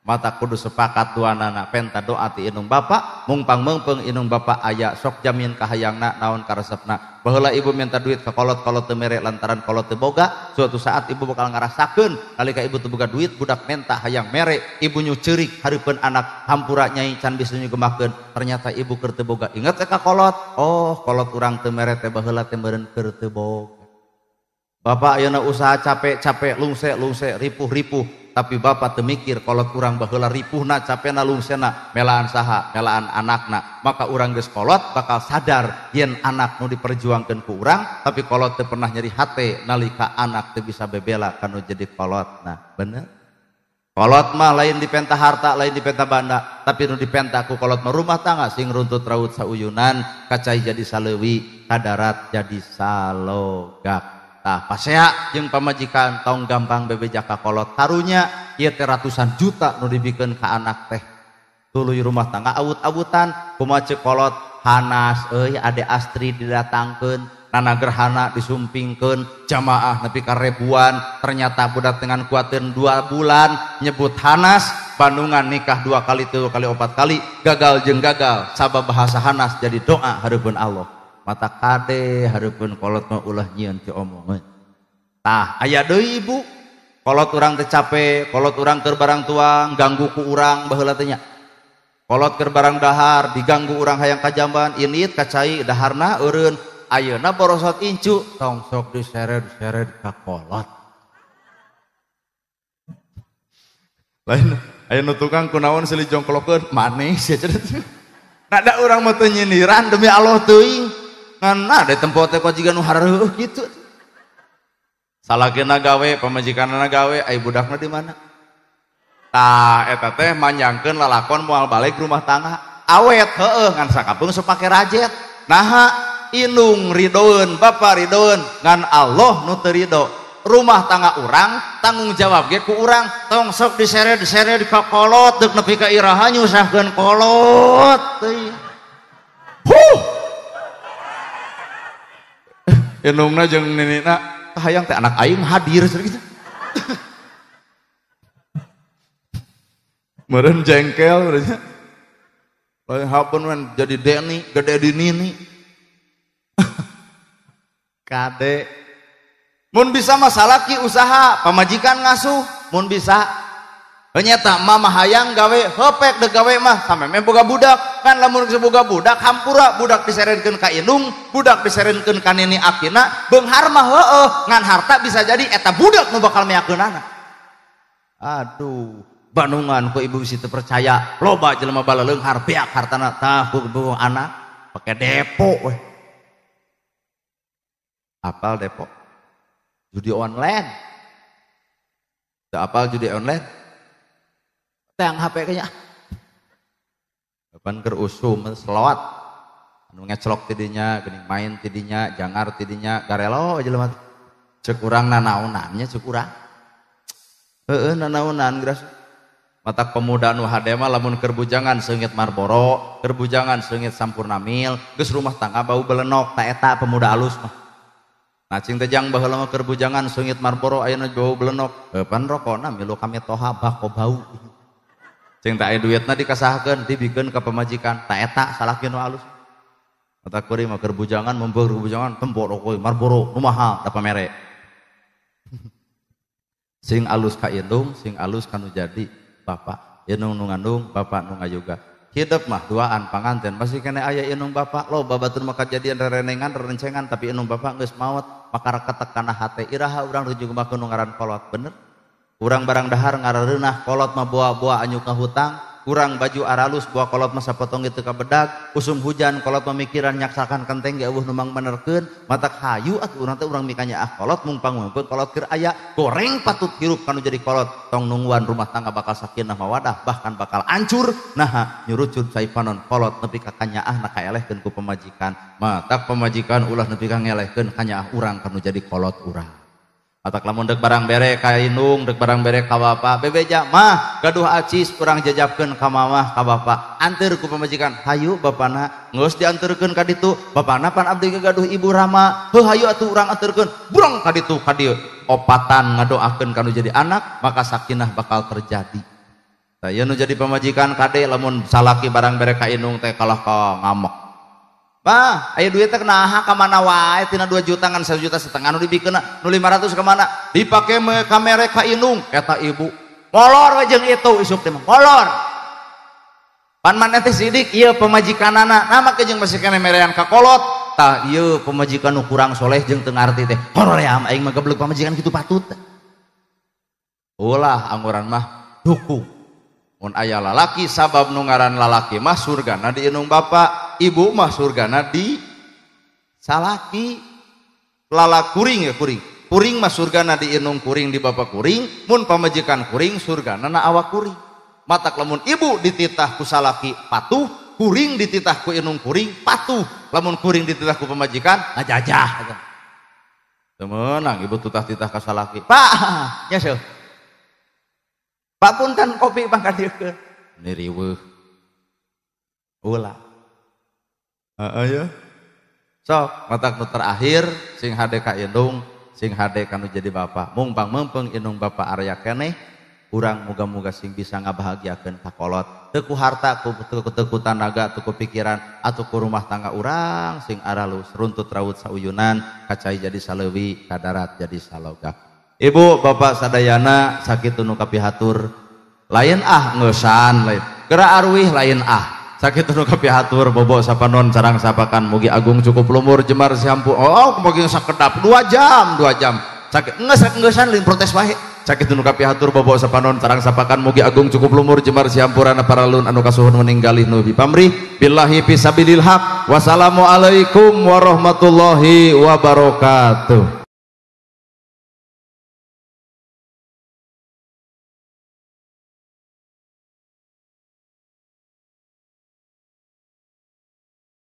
Speaker 1: Mata kudu sepakat duanana penta doa ti inung bapak mungpang meungpeung inung bapak aya sok jamin kahayangna naon karesepna. Baheula ibu minta duit ka kolot-kolot teu mere lantaran kolot teu boga, suatu saat ibu bakal ngarasakeun nalika ibu teu boga duit budak menta hayang mere, ibu nyuceurik hareupeun anak hampura nyai can bisa nyugemakeun, ternyata ibu keur teu boga. Inget teh ka kolot, oh kolot urang teu mere teh baheula teh meureun keur teu boga. Bapak ayeuna usaha capek-capek lungse-lungse ripuh-ripuh, tapi bapak teu mikir kolot urang baheula ripuhna capena lungsena melaan saha melaan anakna. Maka urang geus kolot bakal sadar yen anak nu diperjuangkeun ku urang, tapi kolot teu pernah nyeri hate nalika anak teu bisa bebela kanu jadi kolotna. Bener? Kolot mah lain dipenta harta, lain dipenta banda, tapi nu dipenta ku kolot mah rumah tangga sing runtut raut sauyunan, kacai jadi saleuwi, kadarat jadi salogak. Tah pasea jeung pamajikan tong gampang bebeja ka kolot, karunya ieu teh ratusan juta nu dibikeun ka anak teh. Tuluy rumah tangga awut-awutan, kumaha ceuk kolot hanas euy ade astri didatangkeun, nana gerhana disumpingkeun, jamaah nepi ka ribuan, ternyata budak dengan kuateun 2 bulan nyebut hanas, Bandungan nikah 2 kali 3 kali 4 kali, gagal jeung gagal sabab bahasa hanas jadi doa hareupeun Allah. Mata kade hareupeun kolot mah ulah nyieun ti omongan. Tah aya deui ibu, kolot urang teh capek, kolot urang keur barang tuang ganggu ku urang baheula teh nya. Kolot keur barang dahar diganggu urang hayang ka jamban, init ka cai daharna eureun. Ayeuna borosot incu tong sok diseret-seret ka kolot. Lain aya nu tukang kunaon silih jongklokeun manis ya cenah. Nada urang mah teu nyindiran demi Allah teuing. Ngan ada tempo teh kok jiga nu hareueuh kitu. Salakina gawe, pamajikanna gawe, ai budakna di mana? Tah eta teh manjangkeun lalakon moal balik rumah tangga. Awet heueuh ngan sakapeung sok pake rajet. Naha inung ridoeun, bapa ridoeun, ngan Allah nu teu rido. Rumah tangga urang tanggung jawab ge ku urang, tong sok diseret-seret ka kolot deuk nepi ka iraha nyusahkeun kolot teuing. Huh. Inungna jeung ninina hayang teh anak aing hadir gitu. Meureun jengkel meureun. Lain hapeun men jadi Deni, gede di nini. Kade. Mun bisa mah salaki usaha, pamajikan ngasuh, mun bisa. Ternyata mama hayang gawe, hepek dek gawe mah sampe meh boga budak. Kan lamun geus boga budak hampura budak diserenkeun ka indung, budak diserenkeun ka nini akina, beunghar mah heueuh, ngan harta bisa jadi eta budak nu bakal meakeunana. Aduh, Bandungan ku ibu bisi teu percaya, loba jelema balaleunghar beak hartana tah ku anak pake depo weh. Apal depo? Judi online. Teu apal judi online? Teang HP kayaknya. Kapan keur usum selawat. Anu ngecelok tidinya, geuning main tidinya, jangar tidinya, garelo jelema. Ceuk urang nanaonan nya ceuk urang. Heueuh nanaonan geus. Matak pemuda nu hade mah lamun keur bujangan seungit Marlboro, keur bujangan seungit Sampurna Mil, geus rumah tangga bau belenok, ta eta pemuda alus mah. Nah cing teh jang baheula mah keur bujangan seungit Marlboro ayeuna bau belenok. Heuh pan rokona milu kami toha bako bau. Cing teh aya duitna dikasahkeun dibikeun ka pamajikan, ta eta salaki nu alus. Mata kuring mah keur bujangan membeur bujangan tempo rokok Marlboro nu mahal da pamere. Sing alus ka indung, sing alus ka nu jadi bapak, indung nu ngandung, bapak nu ngayoga. Hidup mah duaan panganten masih kene aya indung bapak loba batur mah kajadian rerenengan rerencengan tapi indung bapak geus maot maka reketek kana hate iraha urang rujuk mah nu ngaran kolot bener. Urang barang dahar ngarareunah kolot mah boa-boa anyu ka hutang Urang baju aralus buah kolot mah sapotong gitu ka bedag, usum hujan kolot pemikiran nyaksakan kenteng ge eueuh nu mangbenerkeun, matak hayu atuh urang teh urang mikanyaah kolot mung pangmeungpeung kolot keur aya, goreng patut hirup kanu jadi kolot, tong nungguan rumah tangga bakal sakinah mawadah bahkan bakal hancur, naha nyurucut cai panon kolot nepi ka kanyaah na kaelehkeun ku pamajikan, matak pamajikan ulah nepi ka ngelehkeun kanyaah urang kanu jadi kolot urang. Matak lamun dek barang bere ka indung, dek barang bere ka bapa, bebeja mah gaduh acis urang jajabkeun ka mamah ka bapa, anteur ku pamajikan, hayu bapana, geus dianterkeun ka ditu, bapana pan abdi ge gaduh ibu rama, heuh hayu atuh urang anterkeun, burung ka ditu ka dieu, opatan ngadoakeun ka nu jadi anak, maka sakinah bakal terjadi. Tah ieu nu jadi pamajikan kade lamun salaki barang bere ka indung teh kalah ka ngamuk. Bah, aya duit teh naha ka mana wae tina 2 juta ngan 1,5 juta nu dibikeunna nu 500 ka mana dipake ka mere ka indung eta ibu molor we jeung itu isuk teh mah molor pan maneh teh sidik ieu pamajikanana nah make jeung masih keneh merean ka kolot tah ieu pamajikan nu kurang soleh jeung teu ngarti teh hoream aing mah geblek pamajikan kitu patut ulah angguran mah dukung mun aya lalaki sabab nu ngaran lalaki mah surgana di indung bapa, ibu mah surgana di salaki. Lala kuring ya kuring, kuring mah surgana di indung kuring di bapa kuring, mun pamajikan kuring surgana na awak kuring. Matak lamun ibu dititah ku salaki patuh, kuring dititah ku indung kuring patuh, lamun kuring dititah ku pamajikan ngajajah. Teu meunang ibu tutah-titah ka salaki. Pak, nya seuh. Pak punten kopi pangkadiekeun. Ini riweuh. Ulah. Heeh ya. Sok matak nu terakhir sing hade ka indung, sing hade ka nu jadi bapa. Mung pangmeungpeung indung bapa area keneh, urang muga-muga sing bisa ngabahagiakeun ka kolot. Teu ku harta, teu ku tanaga, teu ku pikiran, atuh ku rumah tangga urang sing aralus, runtut raut sauyunan, kacai jadi saleuwi, ka darat jadi salogak. Ibu bapak sadayana sakitu nu kapihatur lain ah ngeusan lain geura arwih lain ah sakitu nu kapihatur bobo sapanon sarang sapakan mugi agung cukup lumur jemar siampu oh mugi sakedap 2 jam 2 jam sakit ngeusan lain protes wae sakitu nu kapihatur bobo sapanon sarang sapakan mugi agung cukup lumur jemar siampurana paralun anu kasuhun meninggalih nu pamrih billahi fisabilil haq wassalamualaikum warahmatullahi wabarakatuh.